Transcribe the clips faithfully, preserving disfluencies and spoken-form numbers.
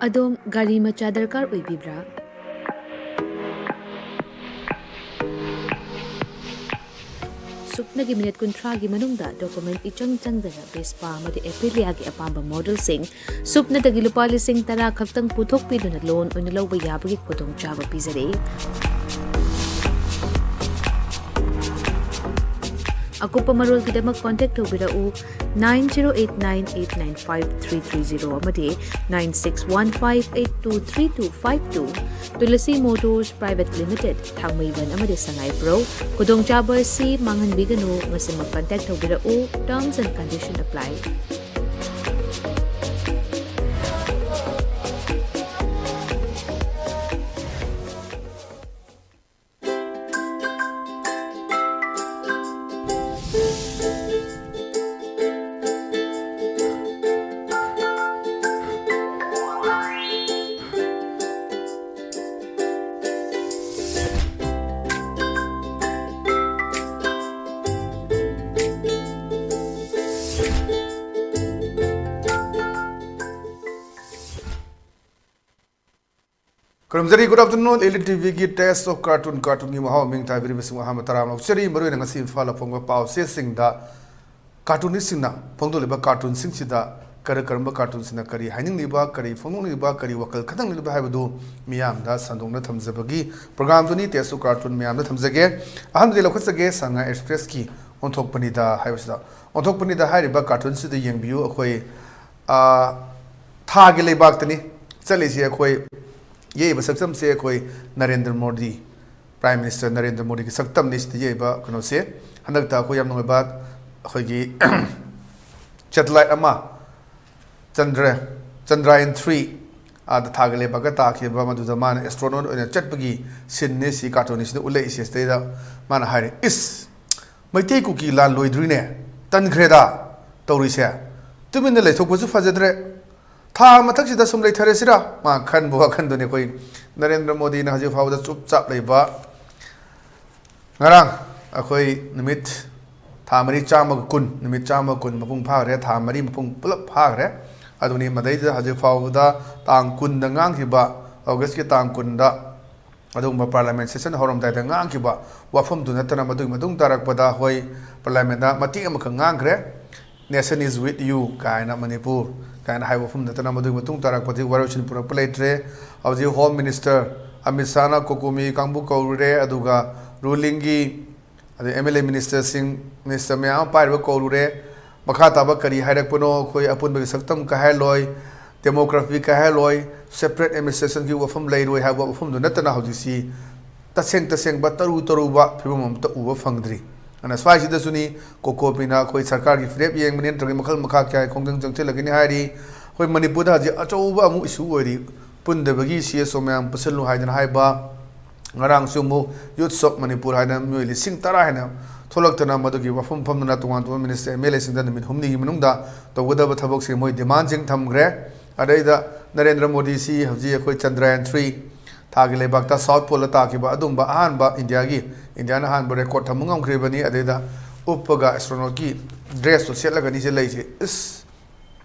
ꯑꯗꯣꯝ ꯒꯥꯔꯤ ꯃꯆꯥ ꯗꯔꯀꯥꯔ ꯑꯣꯏꯕꯤꯕ꯭ꯔꯥ? ꯁꯨꯞꯅꯒꯤ ꯃꯤꯅꯤꯠ ꯀꯨꯟꯊ꯭ꯔꯥꯒꯤ ꯃꯅꯨꯡꯗ ꯗꯣꯀꯨꯃꯦꯟ ꯏꯆꯪ ꯆꯪꯗꯅ ꯚꯦꯁꯄꯥ ꯑꯃꯗꯤ ꯑꯦꯄꯤꯂꯤꯌꯥꯒꯤ ꯑꯄꯥꯝꯕ ꯃꯣꯗꯦꯜꯁꯤꯡ ꯁꯨꯞꯅꯗꯒꯤ ꯂꯨꯄꯥ ꯂꯤꯁꯤꯡ ꯇꯔꯥ ꯈꯛꯇꯪ ꯄꯨꯊꯣꯛꯄꯤꯗꯨꯅ ꯂꯣꯟ ꯑꯣꯏꯅ ꯂꯧꯕ ꯌꯥꯕꯒꯤ ꯈꯨꯗꯣꯡꯆꯥꯕ ꯄꯤꯖꯔꯤ꯫ ꯑꯀꯨꯞꯄ ꯃꯔꯣꯜꯒꯤꯗꯃꯛ ꯀꯣꯟꯇꯦꯛ ꯇꯧꯕꯤꯔꯛꯎ, nine zero eight nine eight nine five three three zero ꯑꯃꯗꯤ nine six one five eight two three two five two꯫ Tulsi motors private limited, Thangmeiban ꯑꯃꯗꯤ ꯁꯉꯥꯏꯄ꯭ꯔꯧ꯫ ꯈꯨꯗꯣꯡꯆꯥꯕ ꯑꯁꯤ ꯃꯥꯡꯍꯟꯕꯤꯒꯅꯨ꯫ ꯉꯁꯤꯃꯛ ꯀꯟꯇꯦꯛ ꯇꯧꯕꯤꯔꯛꯎ꯫ Terms and condition apply꯫ ꯈꯨꯔꯨꯝꯖꯔꯤ꯫ Good afternoon, Elite ꯇꯤꯚꯤꯒꯤ Taste of Cartoon, ꯀꯥꯔꯇꯨꯟꯒꯤ ꯃꯍꯥꯎ ꯃꯤꯡ ꯊꯥꯕꯤꯔꯤꯕꯁꯤꯡꯕꯨ ꯑꯍꯥꯟꯕ ꯇꯔꯥꯝꯅ ꯑꯣꯛꯆꯔꯤ꯫ ꯃꯔꯨꯑꯣꯏꯅ ꯉꯁꯤ ꯏꯝꯐꯥꯜꯗ ꯐꯣꯡꯕ ꯄꯥꯎ ꯆꯦꯁꯤꯡꯗ ꯀꯥꯔꯇꯨꯅꯤꯁꯁꯤꯡꯅ ꯐꯣꯡꯗꯣꯛꯂꯤꯕ ꯀꯥꯔꯇꯨꯟꯁꯤꯡꯁꯤꯗ ꯀꯔ-, ꯀꯔꯝꯕ ꯀꯥꯔꯇꯨꯟꯁꯤꯡꯅ ꯀꯔꯤ ꯍꯥꯏꯅꯤꯡꯂꯤꯕ, ꯀꯔꯤ ꯐꯣꯡꯗꯣꯛꯅꯤꯡꯂꯤꯕ, ꯀꯔꯤ ꯋꯥꯈꯜ ꯈꯟꯊꯅꯤꯡꯂꯤꯕ ꯍꯥꯏꯕꯗꯨ ꯃꯤꯌꯥꯝꯗ ꯁꯟꯗꯣꯛꯅ ꯊꯝꯖꯕꯒꯤ ꯄ꯭ꯔꯣꯒ꯭ꯔꯥꯝꯗꯨꯅꯤ Taste of Cartoon ꯃꯌꯥꯝꯗ ꯊꯝꯖꯒꯦ꯫ ꯑꯍꯥꯟꯕꯗꯤ ꯂꯧꯈꯠꯆꯒꯦ ꯁꯉꯥꯏ ꯑꯦꯛꯁꯄ꯭ꯔꯦꯁꯀꯤ ꯑꯣꯟꯊꯣꯛꯄꯅꯤꯗ ꯍꯥꯏꯕꯁꯤꯗ꯫ ꯑꯣꯟꯊꯣꯛꯄꯅꯤꯗ ꯍꯥꯏꯔꯤꯕ ꯀꯥꯔꯇꯨꯟꯁꯤꯗ ꯌꯦꯡꯕꯤꯌꯨ꯫ ꯑꯩꯈꯣꯏ, ꯑ, ꯊꯥꯒꯤ ꯂꯩꯕꯥꯛꯇꯅꯤ ꯆꯠꯂꯤꯁꯤ꯫ ꯑꯩꯈꯣꯏ ꯌꯦꯛꯏꯕ ꯁꯛꯇꯝꯁꯦ ꯑꯩꯈꯣꯏ ꯅꯔꯦꯟꯗ꯭ꯔ ꯃꯣꯗꯤ, ꯄ꯭ꯔꯥꯏꯝ ꯃꯤꯅꯤꯁꯇꯔ ꯅꯔꯦꯟꯗ꯭ꯔ ꯃꯣꯗꯤꯒꯤ ꯁꯛꯇꯝꯅꯤ ꯁꯤꯗ ꯌꯦꯛꯏꯕ ꯀꯩꯅꯣꯁꯦ꯫ ꯍꯟꯗꯛꯇ ꯑꯩꯈꯣꯏ ꯌꯥꯝ ꯅꯨꯡꯉꯥꯏꯕ ꯑꯩꯈꯣꯏꯒꯤ ꯁꯦꯇꯦꯂꯥꯏꯠ ꯑꯃ ꯆꯟꯗ꯭ꯔ-, ꯆꯟꯗ꯭ꯔꯥꯌꯟ ꯊ꯭ꯔꯤ, ꯑꯥꯗ ꯊꯥꯒꯤ ꯂꯩꯕꯥꯛꯇ ꯇꯥꯈꯤꯕ, ꯃꯗꯨꯗ ꯃꯥꯅ ꯑꯦꯁꯇ꯭ꯔꯣꯅꯣꯠ ꯑꯣꯏꯅ ꯆꯠꯄꯒꯤ ꯁꯤꯟꯅꯤ ꯁꯤ ꯀꯥꯔꯇꯨꯟꯅꯤꯁꯤꯅ ꯎꯠꯂꯛꯏꯁꯦ꯫ ꯁꯤꯗꯩꯗ ꯃꯥꯅ ꯍꯥꯏꯔꯦ, "ꯏꯁ, ꯃꯩꯇꯩ ꯀꯨꯀꯤ ꯂꯥꯟ ꯂꯣꯏꯗ꯭ꯔꯤꯅꯦ, ꯇꯟꯈ꯭ꯔꯦꯗ ꯇꯧꯔꯤꯁꯦ꯫ ꯇꯨꯃꯤꯟꯅ ꯂꯩꯊꯣꯛꯄꯁꯨ ꯐꯖꯗ꯭ꯔꯦ꯫ ꯊꯥ ꯃꯊꯛꯁꯤꯗ ꯁꯨꯝ ꯂꯩꯊꯔꯁꯤꯔꯥ?" ꯃꯥ ꯈꯟꯕ ꯋꯥꯈꯟꯗꯨꯅꯤ꯫ ꯑꯩꯈꯣꯏ ꯅꯔꯦꯟꯗ꯭ꯔ ꯃꯣꯗꯤꯅ ꯍꯧꯖꯤꯛ ꯐꯥꯎꯕꯗ ꯆꯨꯞ ꯆꯥꯞ ꯂꯩꯕ ꯉꯔꯥꯡ ꯑꯩꯈꯣꯏ ꯅꯨꯃꯤꯠ ꯊꯥ ꯃꯔꯤ ꯆꯥꯝꯃꯒ ꯀꯨꯟ, ꯅꯨꯃꯤꯠ ꯆꯥꯝꯃꯒ ꯀꯨꯟ ꯃꯄꯨꯡ ꯐꯥꯈ꯭ꯔꯦ, ꯊꯥ ꯃꯔꯤ ꯃꯄꯨꯡ ꯄꯨꯂꯞ ꯐꯥꯈ꯭ꯔꯦ꯫ ꯑꯗꯨꯅꯤ, ꯃꯗꯩꯗ ꯍꯧꯖꯤꯛ ꯐꯥꯎꯕꯗ ꯇꯥꯡ ꯀꯨꯟꯗ ꯉꯥꯡꯈꯤꯕ, ꯑꯣꯒꯁꯀꯤ ꯇꯥꯡ ꯀꯨꯟꯗ ꯑꯗꯨꯒꯨꯝꯕ ꯄꯥꯔꯂꯤꯌꯥꯃꯦꯟ ꯁꯦꯁꯟ ꯍꯧꯔꯝꯗꯥꯏꯗ ꯉꯥꯡꯈꯤꯕ ꯋꯥꯐꯝꯗꯨ ꯅꯠꯇꯅ, ꯃꯗꯨꯒꯤ ꯃꯇꯨꯡ ꯇꯥꯔꯛꯄꯗ ꯑꯩꯈꯣꯏ ꯄꯥꯔꯂꯤꯌꯥꯃꯦꯟꯗ ꯃꯇꯦꯛ ꯑꯃꯈꯛ ꯉꯥꯡꯈ꯭ꯔꯦ, "Nation is with you" ꯀꯥꯏꯅ, "ꯃꯅꯤꯄꯨꯔ" ꯀꯥꯏꯅ ꯍꯥꯏꯕ ꯋꯥꯐꯝ ꯅꯠꯇꯅ ꯃꯗꯨꯒꯤ ꯃꯇꯨꯡ ꯇꯥꯔꯛꯄꯗꯤ ꯋꯥꯔꯣꯏꯁꯤꯟ ꯄꯨꯔꯛꯄ ꯂꯩꯇ꯭ꯔꯦ꯫ ꯍꯧꯖꯤꯛ ꯍꯣꯝ ꯃꯤꯅꯤꯁꯇꯔ ꯑꯃꯤꯠ ꯁꯥꯍꯅ ꯀꯣꯀꯣꯃꯤ ꯀꯥꯡꯕꯨ ꯀꯧꯔꯨꯔꯦ, ꯑꯗꯨꯒ ꯔꯨꯂꯤꯡꯒꯤ ꯑꯗꯩ ꯑꯦꯝ ꯑꯦꯜ ꯑꯦ ꯃꯤꯅꯤꯁꯇꯔꯁꯤꯡ, ꯃꯤꯅꯤꯁꯇꯔ ꯃꯌꯥꯝ ꯑꯃ ꯄꯥꯏꯔꯤꯕ ꯀꯧꯔꯨꯔꯦ꯫ ꯃꯈꯥ ꯇꯥꯕ ꯀꯔꯤ ꯍꯥꯏꯔꯛꯄꯅꯣ? ꯑꯩꯈꯣꯏ ꯑꯄꯨꯟꯕꯒꯤ ꯁꯛꯇꯝ ꯀꯥꯏꯍꯜꯂꯣꯏ, ꯗꯦꯃꯣꯒ꯭ꯔꯥꯐꯤ ꯀꯥꯏꯍꯜꯂꯣꯏ, ꯁꯦꯄꯔꯦꯠ ꯑꯦꯗꯃꯤꯅꯤꯁꯇ꯭ꯔꯦꯁꯟꯒꯤ ꯋꯥꯐꯝ ꯂꯩꯔꯣꯏ ꯍꯥꯏꯕ ꯋꯥꯐꯝꯗꯨ ꯅꯠꯇꯅ ꯍꯧꯖꯤꯛꯁꯤ ꯇꯁꯦꯡ ꯇꯁꯦꯡꯕ ꯇꯔꯨ ꯇꯔꯨꯕ ꯐꯤꯕꯝ ꯑꯃꯠꯇ ꯎꯕ ꯐꯪꯗ꯭ꯔꯤ꯫ ꯑꯗꯨꯅ ꯁ꯭ꯋꯥꯏꯁꯤꯗꯁꯨꯅꯤ, ꯀꯣꯀꯣꯄꯤꯅ ꯑꯩꯈꯣꯏ ꯁꯔꯀꯥꯔꯒꯤ ꯐꯤꯔꯦꯞ ꯌꯦꯡꯕꯅꯤ, ꯅꯠꯇ꯭ꯔꯒ ꯃꯈꯜ ꯃꯈꯥ ꯀꯌꯥ ꯈꯣꯡꯖꯪ ꯆꯪꯁꯤꯜꯂꯒꯅꯤ ꯍꯥꯏꯔꯤ꯫ ꯑꯩꯈꯣꯏ ꯃꯅꯤꯄꯨꯔꯗ ꯍꯧꯖꯤꯛ ꯑꯆꯧꯕ ꯑꯃꯨꯛ ꯏꯁꯨ ꯑꯣꯏꯔꯤ, ꯄꯨꯟꯗꯕꯒꯤ ꯁꯤ ꯑꯦꯁ ꯑꯣ ꯃꯌꯥꯝ ꯄꯨꯟꯁꯤꯜꯂꯨ ꯍꯥꯏꯗꯅ ꯍꯥꯏꯕ꯫ ꯉꯔꯥꯡꯁꯨ ꯑꯃꯨꯛ Youths of Manipur ꯍꯥꯏꯅ ꯃꯤꯑꯣꯏ ꯂꯤꯁꯤꯡ ꯇꯔꯥ ꯍꯦꯟꯅ ꯊꯣꯛꯂꯛꯇꯅ ꯃꯗꯨꯒꯤ ꯋꯥꯐꯝ ꯐꯝꯗꯨꯅ ꯇꯣꯉꯥꯟ ꯇꯣꯉꯥꯟꯕ ꯃꯤꯅꯤꯁꯇꯔ, ꯑꯦꯝ ꯑꯦꯜ ꯑꯦꯁꯤꯡꯗ ꯅꯨꯃꯤꯠ ꯍꯨꯝꯅꯤꯒꯤ ꯃꯅꯨꯡꯗ ꯇꯧꯒꯗꯕ ꯊꯕꯛꯁꯤꯡ ꯃꯣꯏ ꯗꯤꯃꯥꯟꯁꯤꯡ ꯊꯝꯈ꯭ꯔꯦ꯫ ꯑꯗꯩꯗ ꯅꯔꯦꯟꯗ꯭ꯔ ꯃꯣꯗꯤꯁꯤ ꯍꯧꯖꯤꯛ ꯑꯩꯈꯣꯏ ꯆꯟꯗ꯭ꯔꯌꯥꯟ ꯊ꯭ꯔꯤ ꯊꯥꯒꯤ ꯂꯩꯕꯥꯛꯇ ꯁꯥꯎꯠ ꯄꯣꯜꯗ ꯇꯥꯈꯤꯕ ꯑꯗꯨꯝꯕ ꯑꯍꯥꯟꯕ ꯏꯟꯗꯤꯌꯥꯒꯤ, ꯏꯟꯗꯤꯌꯥꯅ ꯑꯍꯥꯟꯕ ꯔꯦꯀꯣꯔꯠ ꯊꯝꯕ ꯉꯝꯈ꯭ꯔꯤꯕꯅꯤ꯫ ꯑꯗꯩꯗ ꯎꯞꯄꯒ ꯑꯦꯁꯇ꯭ꯔꯣꯅꯣꯠꯀꯤ ꯗ꯭ꯔꯦꯁꯇꯣ ꯁꯦꯠꯂꯒꯅꯤ ꯁꯤ ꯂꯩꯁꯦ꯫ ꯏꯁ!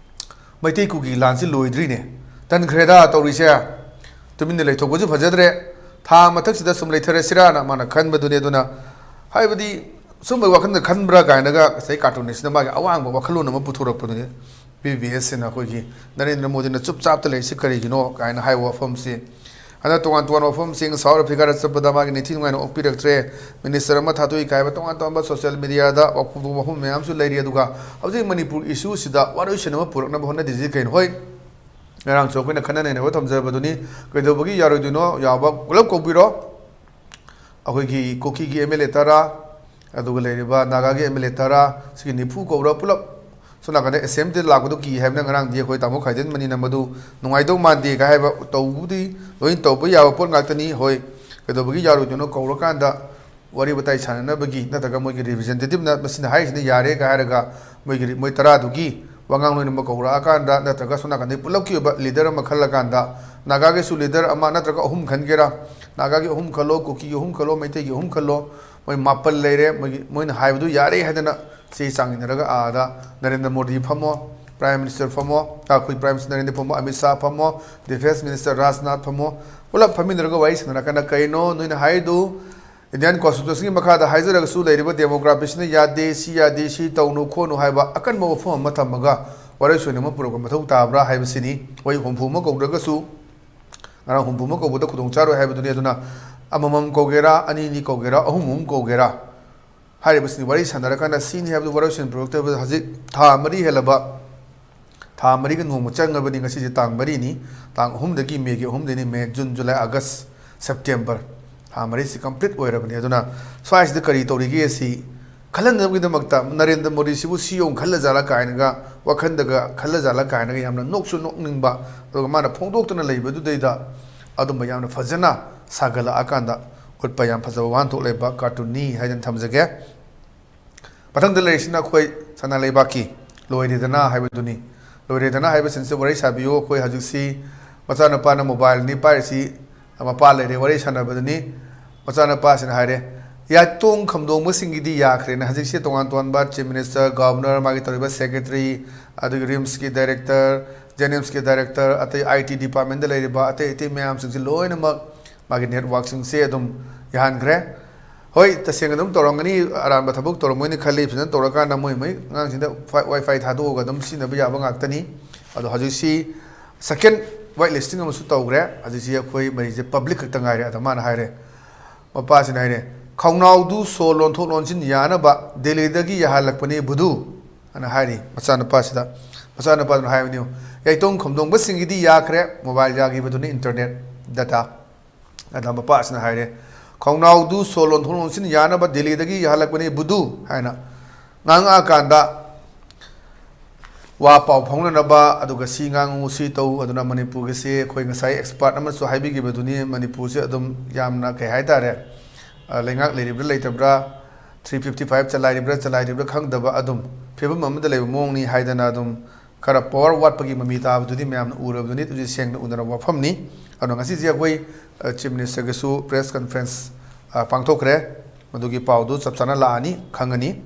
ꯃꯩꯇꯩ ꯀꯨꯀꯤ ꯂꯥꯟꯁꯤ ꯂꯣꯏꯗ꯭ꯔꯤꯅꯦ꯫ ꯇꯟꯈ꯭ꯔꯦꯗ ꯇꯧꯔꯤꯁꯦ꯫ ꯇꯨꯃꯤꯟꯅ ꯂꯩꯊꯣꯛꯄꯁꯨ ꯐꯖꯗ꯭ꯔꯦ꯫ ꯊꯥ ꯃꯊꯛꯁꯤꯗ ꯁꯨꯝ ꯂꯩꯊꯔꯁꯤꯔꯥꯅ ꯃꯥꯅ ꯈꯟꯕꯗꯨꯅꯤ꯫ ꯑꯗꯨꯅ ꯍꯥꯏꯕꯗꯤ ꯁꯨꯝꯕꯒꯤ ꯋꯥꯈꯜꯗ ꯈꯟꯕ꯭ꯔꯥ ꯀꯥꯏꯅꯒ ꯉꯁꯥꯏ ꯀꯥꯔꯇꯨꯅꯤꯁꯁꯤꯅ ꯃꯥꯒꯤ ꯑꯋꯥꯡꯕ ꯋꯥꯈꯜꯂꯣꯟ ꯑꯃ ꯄꯨꯊꯣꯔꯛꯄꯗꯨꯅꯤ꯫ ꯕꯤ ꯕꯤ ꯑꯦꯁꯁꯤꯅ ꯑꯩꯈꯣꯏꯒꯤ ꯅꯔꯦꯟꯗ꯭ꯔ ꯃꯣꯗꯤꯅ ꯆꯨꯞ ꯆꯥꯞꯇ ꯂꯩꯔꯤꯁꯤ ꯀꯔꯤꯒꯤꯅꯣ ꯀꯥꯏꯅ ꯍꯥꯏꯕ ꯋꯥꯐꯝꯁꯤ꯫ ꯍꯟꯗꯛ ꯇꯣꯉꯥꯟ ꯇꯣꯉꯥꯟꯕ ꯋꯥꯐꯝꯁꯤꯡ, ꯁꯥꯎꯠ ꯑꯐ꯭ꯔꯤꯀꯥꯗ ꯆꯠꯄꯗ ꯃꯥꯒꯤ ꯅꯤꯡꯊꯤ ꯅꯨꯡꯉꯥꯏꯅ ꯑꯣꯛꯄꯤꯔꯛꯇ꯭ꯔꯦ, ꯃꯤꯅꯤꯁꯇꯔ ꯑꯃ ꯊꯥꯗꯣꯛꯏ ꯀꯥꯏꯕ ꯇꯣꯉꯥꯟ ꯇꯣꯉꯥꯟꯕ ꯁꯣꯁꯤꯌꯦꯜ ꯃꯤꯗꯤꯌꯥꯗ ꯋꯥꯐꯝ ꯃꯌꯥꯝꯁꯨ ꯂꯩꯔꯤ꯫ ꯑꯗꯨꯒ ꯍꯧꯖꯤꯛ ꯃꯅꯤꯄꯨꯔ ꯏꯁꯨꯁꯤꯗ ꯋꯥꯔꯣꯏꯁꯤꯟ ꯑꯃ ꯄꯨꯔꯛꯅꯕ ꯍꯣꯠꯅꯗ꯭ꯔꯤꯁꯤ ꯀꯩꯅꯣ? ꯍꯣꯏ, ꯉꯔꯥꯡꯁꯨ ꯑꯩꯈꯣꯏꯅ ꯈꯟꯅ ꯅꯩꯅꯕ ꯊꯝꯖꯕꯗꯨꯅꯤ, ꯀꯩꯗꯧꯕꯒꯤ ꯌꯥꯔꯣꯏꯗꯣꯏꯅꯣ? ꯌꯥꯕ ꯄꯨꯂꯞ ꯀꯧꯕꯤꯔꯣ꯫ ꯑꯩꯈꯣꯏꯒꯤ ꯀꯨꯀꯤꯒꯤ ꯑꯦꯝ ꯑꯦꯜ ꯑꯦ ꯇꯔꯥ, ꯑꯗꯨꯒ ꯂꯩꯔꯤꯕ ꯅꯥꯒꯥꯒꯤ ꯑꯦꯝ ꯑꯦꯜ ꯑꯦ ꯇꯔꯥ, ꯁꯤꯒꯤ ꯅꯤꯐꯨ ꯀꯧꯔ ꯄꯨꯂꯞ ꯁꯣꯝ ꯅꯥꯀꯟꯗ ꯑꯦꯁꯦꯝꯕ꯭ꯂꯤꯗ ꯂꯥꯛꯄꯗꯣ ꯀꯤ ꯍꯥꯏꯕꯅ ꯉꯔꯥꯡꯗꯤ ꯑꯩꯈꯣꯏ ꯇꯥꯃꯣ ꯈꯥꯏꯗꯦꯟ ꯃꯅꯤꯅ ꯃꯗꯨ ꯅꯨꯡꯉꯥꯏꯗꯧ ꯃꯥꯟꯗꯦ ꯀꯥꯏ ꯍꯥꯏꯕ꯫ ꯇꯧꯕꯗꯤ ꯂꯣꯏꯅ ꯇꯧꯕ ꯌꯥꯕ ꯄꯣꯠ ꯉꯥꯛꯇꯅꯤ꯫ ꯍꯣꯏ, ꯀꯩꯗꯧꯕꯒꯤ ꯌꯥꯔꯣꯏꯗꯣꯏꯅꯣ? ꯀꯧꯔꯀꯥꯟꯗ ꯋꯥꯔꯤ ꯋꯥꯇꯥꯏ ꯁꯥꯟꯅꯅꯕꯒꯤ ꯅꯠꯇ꯭ꯔꯒ ꯃꯣꯏꯒꯤ ꯔꯤꯄ꯭ꯔꯖꯦꯟꯇꯦꯇꯤꯞꯅ ꯃꯁꯤꯅ ꯍꯥꯏꯔꯤꯁꯤꯅ ꯌꯥꯔꯦ ꯀꯥꯏ ꯍꯥꯏꯔꯒ ꯃꯣꯏꯒꯤ, ꯃꯣꯏ ꯇꯔꯥꯗꯨꯒꯤ ꯋꯥꯉꯥꯡꯂꯣꯏ ꯑꯃ ꯀꯧꯔꯛꯑꯀꯥꯟꯗ ꯅꯠꯇ꯭ꯔꯒ ꯁꯣꯝ ꯅꯥꯀꯟꯗꯒꯤ ꯄꯨꯂꯞꯀꯤ ꯑꯣꯏꯕ ꯂꯤꯗꯔ ꯑꯃ ꯈꯜꯂꯀꯥꯟꯗ, ꯅꯥꯒꯥꯒꯤꯁꯨ ꯂꯤꯗꯔ ꯑꯃ ꯅꯠꯇ꯭ꯔꯒ ꯑꯍꯨꯝ ꯈꯟꯒꯦꯔꯥ, ꯅꯥꯒꯥꯒꯤ ꯑꯍꯨꯝ ꯈꯜꯂꯣ, ꯀꯨꯀꯤꯒꯤ ꯑꯍꯨꯝ ꯈꯜꯂꯣ, ꯃꯩꯇꯩꯒꯤ ꯑꯍꯨꯝ ꯈꯜꯂꯣ, ꯃꯣꯏ ꯃꯥꯄꯜ ꯂꯩꯔꯦ꯫ ꯃꯣꯏꯒꯤ, ꯃꯣꯏꯅ ꯍꯥꯏꯕꯗꯨ ꯌꯥꯔꯦ ꯍꯥꯏꯗꯅ ꯆꯦ ꯆꯥꯡ ꯏꯟꯅꯔꯒ ꯑꯥꯗ ꯅꯔꯦꯟꯗ꯭ꯔ ꯃꯣꯗꯤ ꯐꯝꯃꯣ, Prime Minister ꯐꯝꯃꯣ, ꯑꯩꯈꯣꯏ Prime Minister ꯅꯔꯦꯟꯗ꯭ꯔ ꯐꯝꯃꯣ, ꯑꯃꯤꯠ ꯁꯥꯍ ꯐꯝꯃꯣ, Defence Minister ꯔꯥꯖꯅꯥꯊ ꯐꯝꯃꯣ, ꯄꯨꯂꯞ ꯐꯝꯃꯤꯟꯅꯔꯒ ꯋꯥꯔꯤ ꯁꯥꯟꯅꯔꯀꯥꯟꯗ ꯀꯩꯅꯣ ꯅꯣꯏꯅ ꯍꯥꯏꯗꯨ? Indian Constitution ꯒꯤ ꯃꯈꯥꯗ ꯍꯥꯏꯖꯔꯒꯁꯨ ꯂꯩꯔꯤꯕ demography ꯁꯤꯅ ꯌꯥꯗꯦ, ꯁꯤ ꯌꯥꯗꯦ, ꯁꯤ ꯇꯧꯅꯨ ꯈꯣꯠꯅꯨ ꯍꯥꯏꯕ ꯑꯀꯟꯕ ꯋꯥꯐꯝ ꯑꯃ ꯊꯝꯃꯒ ꯋꯥꯔꯣꯏꯁꯤꯟ ꯑꯃ ꯄꯨꯔꯛꯄ ꯃꯊꯧ ꯇꯥꯕ꯭ꯔꯥ ꯍꯥꯏꯕꯁꯤꯅꯤ꯫ ꯍꯣꯏ, ꯍꯨꯝꯐꯨ ꯑꯃ ꯀꯧꯗ꯭ꯔꯒꯁꯨ, ꯉꯔꯥꯡ ꯍꯨꯝꯐꯨ ꯑꯃ ꯀꯧꯕꯗ ꯈꯨꯗꯣꯡ ꯆꯥꯔꯣꯏ ꯍꯥꯏꯕꯗꯨꯅꯤ꯫ ꯑꯗꯨꯅ ꯑꯃꯃꯝ ꯀꯧꯒꯦꯔꯥ, ꯑꯅꯤ ꯑꯅꯤ ꯀꯧꯒꯦꯔꯥ, ꯑꯍꯨꯝ ꯑꯍꯨꯝ ꯀꯧꯒꯦꯔꯥ, ꯍꯥꯏꯔꯤꯕꯁꯤꯅꯤ ꯋꯥꯔꯤ ꯁꯥꯟꯅꯔꯀꯥꯟꯗ ꯁꯤꯅꯤ ꯍꯥꯏꯕꯗꯨ ꯋꯥꯔꯣꯏꯁꯤꯟ ꯄꯨꯔꯛꯇꯕꯗ ꯍꯧꯖꯤꯛ ꯊꯥ ꯃꯔꯤ ꯍꯦꯜꯂꯕ, ꯊꯥ ꯃꯔꯤꯒ ꯅꯣꯡꯃ ꯆꯪꯉꯕꯅꯤ꯫ ꯉꯁꯤꯁꯦ ꯇꯥꯡ ꯃꯔꯤꯅꯤ, ꯇꯥꯡ ꯑꯍꯨꯝꯗꯒꯤ, ꯃꯦꯒꯤ ꯑꯍꯨꯝꯗꯒꯤꯅꯤ, ꯃꯦ, ꯖꯨꯟ, ꯖꯨꯂꯥꯏ, ꯑꯥꯒꯁ, ꯁꯦꯞꯇꯦꯝꯕꯔ, ꯊꯥ ꯃꯔꯤꯁꯤ complete ꯑꯣꯏꯔꯕꯅꯤ꯫ ꯑꯗꯨꯅ ꯁ꯭ꯋꯥꯏꯁꯤꯗ ꯀꯔꯤ ꯇꯧꯔꯤꯒꯦ ꯁꯤ ꯈꯜꯍꯟꯅꯕꯒꯤꯗꯃꯛꯇ ꯅꯔꯦꯟꯗ꯭ꯔ ꯃꯣꯗꯤꯁꯤꯕꯨ ꯁꯤ ꯌꯧꯅ ꯈꯜꯂ ꯖꯥꯠꯂ ꯀꯥꯏꯅꯒ, ꯋꯥꯈꯜꯗꯒ ꯈꯜꯂ ꯖꯥꯠꯂ ꯀꯥꯏꯅꯒ ꯌꯥꯝꯅ ꯅꯣꯛꯁꯨ ꯅꯣꯛꯅꯤꯡꯕ, ꯑꯗꯨꯒ ꯃꯥꯅ ꯐꯣꯡꯗꯣꯛꯇꯅ ꯂꯩꯕꯗꯨꯗꯩꯗ ꯑꯗꯨꯝꯕ ꯌꯥꯝꯅ ꯐꯖꯅ ꯁꯥꯒꯠꯂꯛꯑꯀꯥꯟꯗ ꯎꯠꯄ ꯌꯥꯝ ꯐꯖꯕ ꯋꯥꯍꯟꯊꯣꯛ ꯂꯩꯕ cartoon ꯅꯤ ꯍꯥꯏꯗꯅ ꯊꯝꯖꯒꯦ꯫ ꯃꯊꯪꯗ ꯂꯩꯔꯤꯁꯤꯅ ꯑꯩꯈꯣꯏ ꯁꯅꯥ ꯂꯩꯕꯥꯛꯀꯤ ꯂꯣꯏꯔꯦꯗꯅ ꯍꯥꯏꯕꯗꯨꯅꯤ꯫ ꯂꯣꯏꯔꯦꯗꯅ ꯍꯥꯏꯕꯁꯤꯡꯁꯦ ꯋꯥꯔꯤ ꯁꯥꯕꯤꯌꯨ꯫ ꯑꯩꯈꯣꯏ ꯍꯧꯖꯤꯛꯁꯤ ꯃꯆꯥꯅꯨꯄꯥꯅ mobile ꯅꯤ ꯄꯥꯏꯔꯤꯁꯤ, ꯃꯄꯥ ꯂꯩꯔꯦ, ꯋꯥꯔꯤ ꯁꯥꯟꯅꯕꯗꯅꯤ꯫ ꯃꯆꯥꯅꯨꯄꯥꯁꯤꯅ ꯍꯥꯏꯔꯦ, "ꯌꯥꯏꯇꯣꯡ ꯈꯝꯗꯣꯡꯕꯁꯤꯡꯒꯤꯗꯤ ꯌꯥꯈ꯭ꯔꯦꯅ"꯫ ꯍꯧꯖꯤꯛꯁꯤ ꯇꯣꯉꯥꯟ ꯇꯣꯉꯥꯟꯕ Chief Minister, Governor, ꯃꯥꯒꯤ ꯇꯧꯔꯤꯕ Secretary, ꯑꯗꯨꯒꯤ RIMS ꯀꯤ Director, JNIMS ꯀꯤ Director, ꯑꯇꯩ IT department ꯗ ꯂꯩꯔꯤꯕ ꯑꯇꯩ ꯑꯇꯩ ꯃꯌꯥꯝꯁꯤꯡꯁꯤ ꯂꯣꯏꯅꯃꯛ ꯃꯥꯒꯤ network ꯁꯤꯡꯁꯦ ꯑꯗꯨꯝ ꯌꯥꯍꯟꯈ꯭ꯔꯦ꯫ ꯍꯣꯏ, ꯇꯁꯦꯡꯅ ꯑꯗꯨꯝ ꯇꯧꯔꯝꯒꯅꯤ, ꯑꯔꯥꯟꯕ ꯊꯕꯛ ꯇꯧꯔꯝꯃꯣꯏꯅ ꯈꯜꯂꯤ꯫ ꯐꯖꯅ ꯇꯧꯔꯀꯥꯟꯗ ꯃꯣꯏ ꯃꯣꯏ ꯑꯉꯥꯡꯁꯤꯡꯗ ꯐꯥꯏ-, WiFi ꯊꯥꯗꯣꯛꯑꯒ ꯑꯗꯨꯝ ꯁꯤꯖꯤꯟꯅꯕ ꯌꯥꯕ ꯉꯥꯛꯇꯅꯤ꯫ ꯑꯗꯣ ꯍꯧꯖꯤꯛꯁꯤ second white listing ꯑꯃꯁꯨ ꯇꯧꯈ꯭ꯔꯦ꯫ ꯍꯧꯖꯤꯛꯁꯤ ꯑꯩꯈꯣꯏ ꯃꯔꯤꯁꯦ public ꯈꯛꯇ ꯉꯥꯏꯔꯦ꯫ ꯑꯗꯣ ꯃꯥꯅ ꯍꯥꯏꯔꯦ, ꯃꯄꯥꯁꯤꯅ ꯍꯥꯏꯔꯦ, "ꯈꯧꯅꯥꯎꯗꯨ ꯁꯣ ꯂꯣꯟꯊꯣꯛ ꯂꯣꯟꯁꯤꯟ ꯌꯥꯅꯕ ꯗꯦꯜꯂꯤꯗꯒꯤ ꯌꯥꯍꯜꯂꯛꯄꯅꯤ ꯕꯨꯙꯨ" ꯑꯅ ꯍꯥꯏꯔꯤ ꯃꯆꯥꯅꯨꯄꯥꯁꯤꯗ꯫ ꯃꯆꯥꯅꯨꯄꯥꯗꯨꯅ ꯍꯥꯏꯕꯅꯤ, "ꯌꯥꯏꯇꯣꯡ ꯈꯝꯗꯣꯡꯕꯁꯤꯡꯒꯤꯗꯤ ꯌꯥꯈ꯭ꯔꯦ, mobile ꯌꯥꯈꯤꯕꯗꯨꯅꯤ, internet data"꯫ ꯑꯗ ꯃꯄꯥꯁꯤꯅ ꯍꯥꯏꯔꯦ, "ꯈꯧꯅꯥꯎꯗꯨ ꯁꯣ ꯂꯣꯟꯊꯣꯛ ꯂꯣꯟꯁꯤꯟ ꯌꯥꯅꯕ ꯗꯦꯜꯂꯤꯗꯒꯤ ꯌꯥꯍꯜꯂꯛꯄꯅꯤ ꯕꯨꯙꯨ" ꯍꯥꯏꯅ ꯉꯥꯡꯉꯛꯑꯀꯥꯟꯗ ꯋꯥ ꯄꯥꯎ ꯐꯥꯎꯅꯅꯕ, ꯑꯗꯨꯒ ꯁꯤ ꯉꯥꯡꯉꯨ, ꯁꯤ ꯇꯧ, ꯑꯗꯨꯅ ꯃꯅꯤꯄꯨꯔꯒꯤꯁꯤ ꯑꯩꯈꯣꯏ ꯉꯁꯥꯏ expert ꯑꯃꯁꯨ ꯍꯥꯏꯕꯤꯈꯤꯕꯗꯨꯅꯤ, ꯃꯅꯤꯄꯨꯔꯁꯤ ꯑꯗꯨꯝ ꯌꯥꯝꯅ, ꯀꯩ ꯍꯥꯏꯇꯥꯔꯦ, ꯑ, ꯂꯩꯉꯥꯛ ꯂꯩꯔꯤꯕ꯭ꯔꯥ ꯂꯩꯇꯕ꯭ꯔꯥ, three fifty five ꯆꯂꯥꯏꯔꯤꯕ꯭ꯔꯥ ꯆꯂꯥꯏꯔꯤꯕ꯭ꯔꯥ ꯈꯪꯗꯕ ꯑꯗꯨꯝ ꯐꯤꯕꯝ ꯑꯃꯗ ꯂꯩꯕ ꯃꯑꯣꯡꯅꯤ ꯍꯥꯏꯗꯅ ꯑꯗꯨꯝ ꯈꯔ power ꯋꯥꯠꯄꯒꯤ ꯃꯃꯤ ꯇꯥꯕꯗꯨꯗꯤ ꯃꯌꯥꯝꯅ ꯎꯔꯕꯗꯨꯅꯤ꯫ ꯑꯗꯨꯗꯤ ꯁꯦꯡꯅ ꯎꯅꯔꯕ ꯋꯥꯐꯝꯅꯤ꯫ ꯑꯗꯣ ꯉꯁꯤꯁꯦ ꯑꯩꯈꯣꯏ, ꯑ, Chief Minister ꯒꯤꯁꯨ press conference, ꯑ, ꯄꯥꯡꯊꯣꯛꯈ꯭ꯔꯦ꯫ ꯃꯗꯨꯒꯤ ꯄꯥꯎꯗꯨ ꯆꯞ ꯆꯥꯅ ꯂꯥꯛꯑꯅꯤ, ꯈꯪꯉꯅꯤ꯫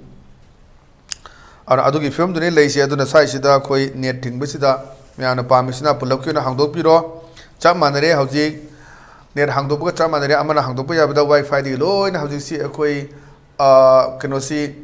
ꯑꯗꯨꯅ ꯑꯗꯨꯒꯤ ꯐꯤꯕꯝꯗꯨꯅꯤ ꯂꯩꯁꯦ꯫ ꯑꯗꯨꯅ ꯁ꯭ꯋꯥꯏꯁꯤꯗ ꯑꯩꯈꯣꯏ ꯅꯦꯠ ꯊꯤꯡꯕꯁꯤꯗ ꯃꯌꯥꯝꯅ ꯄꯥꯝꯃꯤꯁꯤꯅ ꯄꯨꯂꯞꯀꯤ ꯑꯣꯏꯅ ꯍꯥꯡꯗꯣꯛꯄꯤꯔꯣ꯫ ꯆꯞ ꯃꯥꯟꯅꯔꯦ ꯍꯧꯖꯤꯛ꯫ ꯅꯦꯠ ꯍꯥꯡꯗꯣꯛꯄꯒ ꯆꯞ ꯃꯥꯟꯅꯔꯦ꯫ ꯑꯃꯅ ꯍꯥꯡꯗꯣꯛꯄ ꯌꯥꯕꯗ ꯋꯥꯏ ꯐꯥꯏꯗꯤ ꯂꯣꯏꯅ ꯍꯧꯖꯤꯛꯁꯤ ꯑꯩꯈꯣꯏ, ꯑ, ꯀꯩꯅꯣꯁꯤ,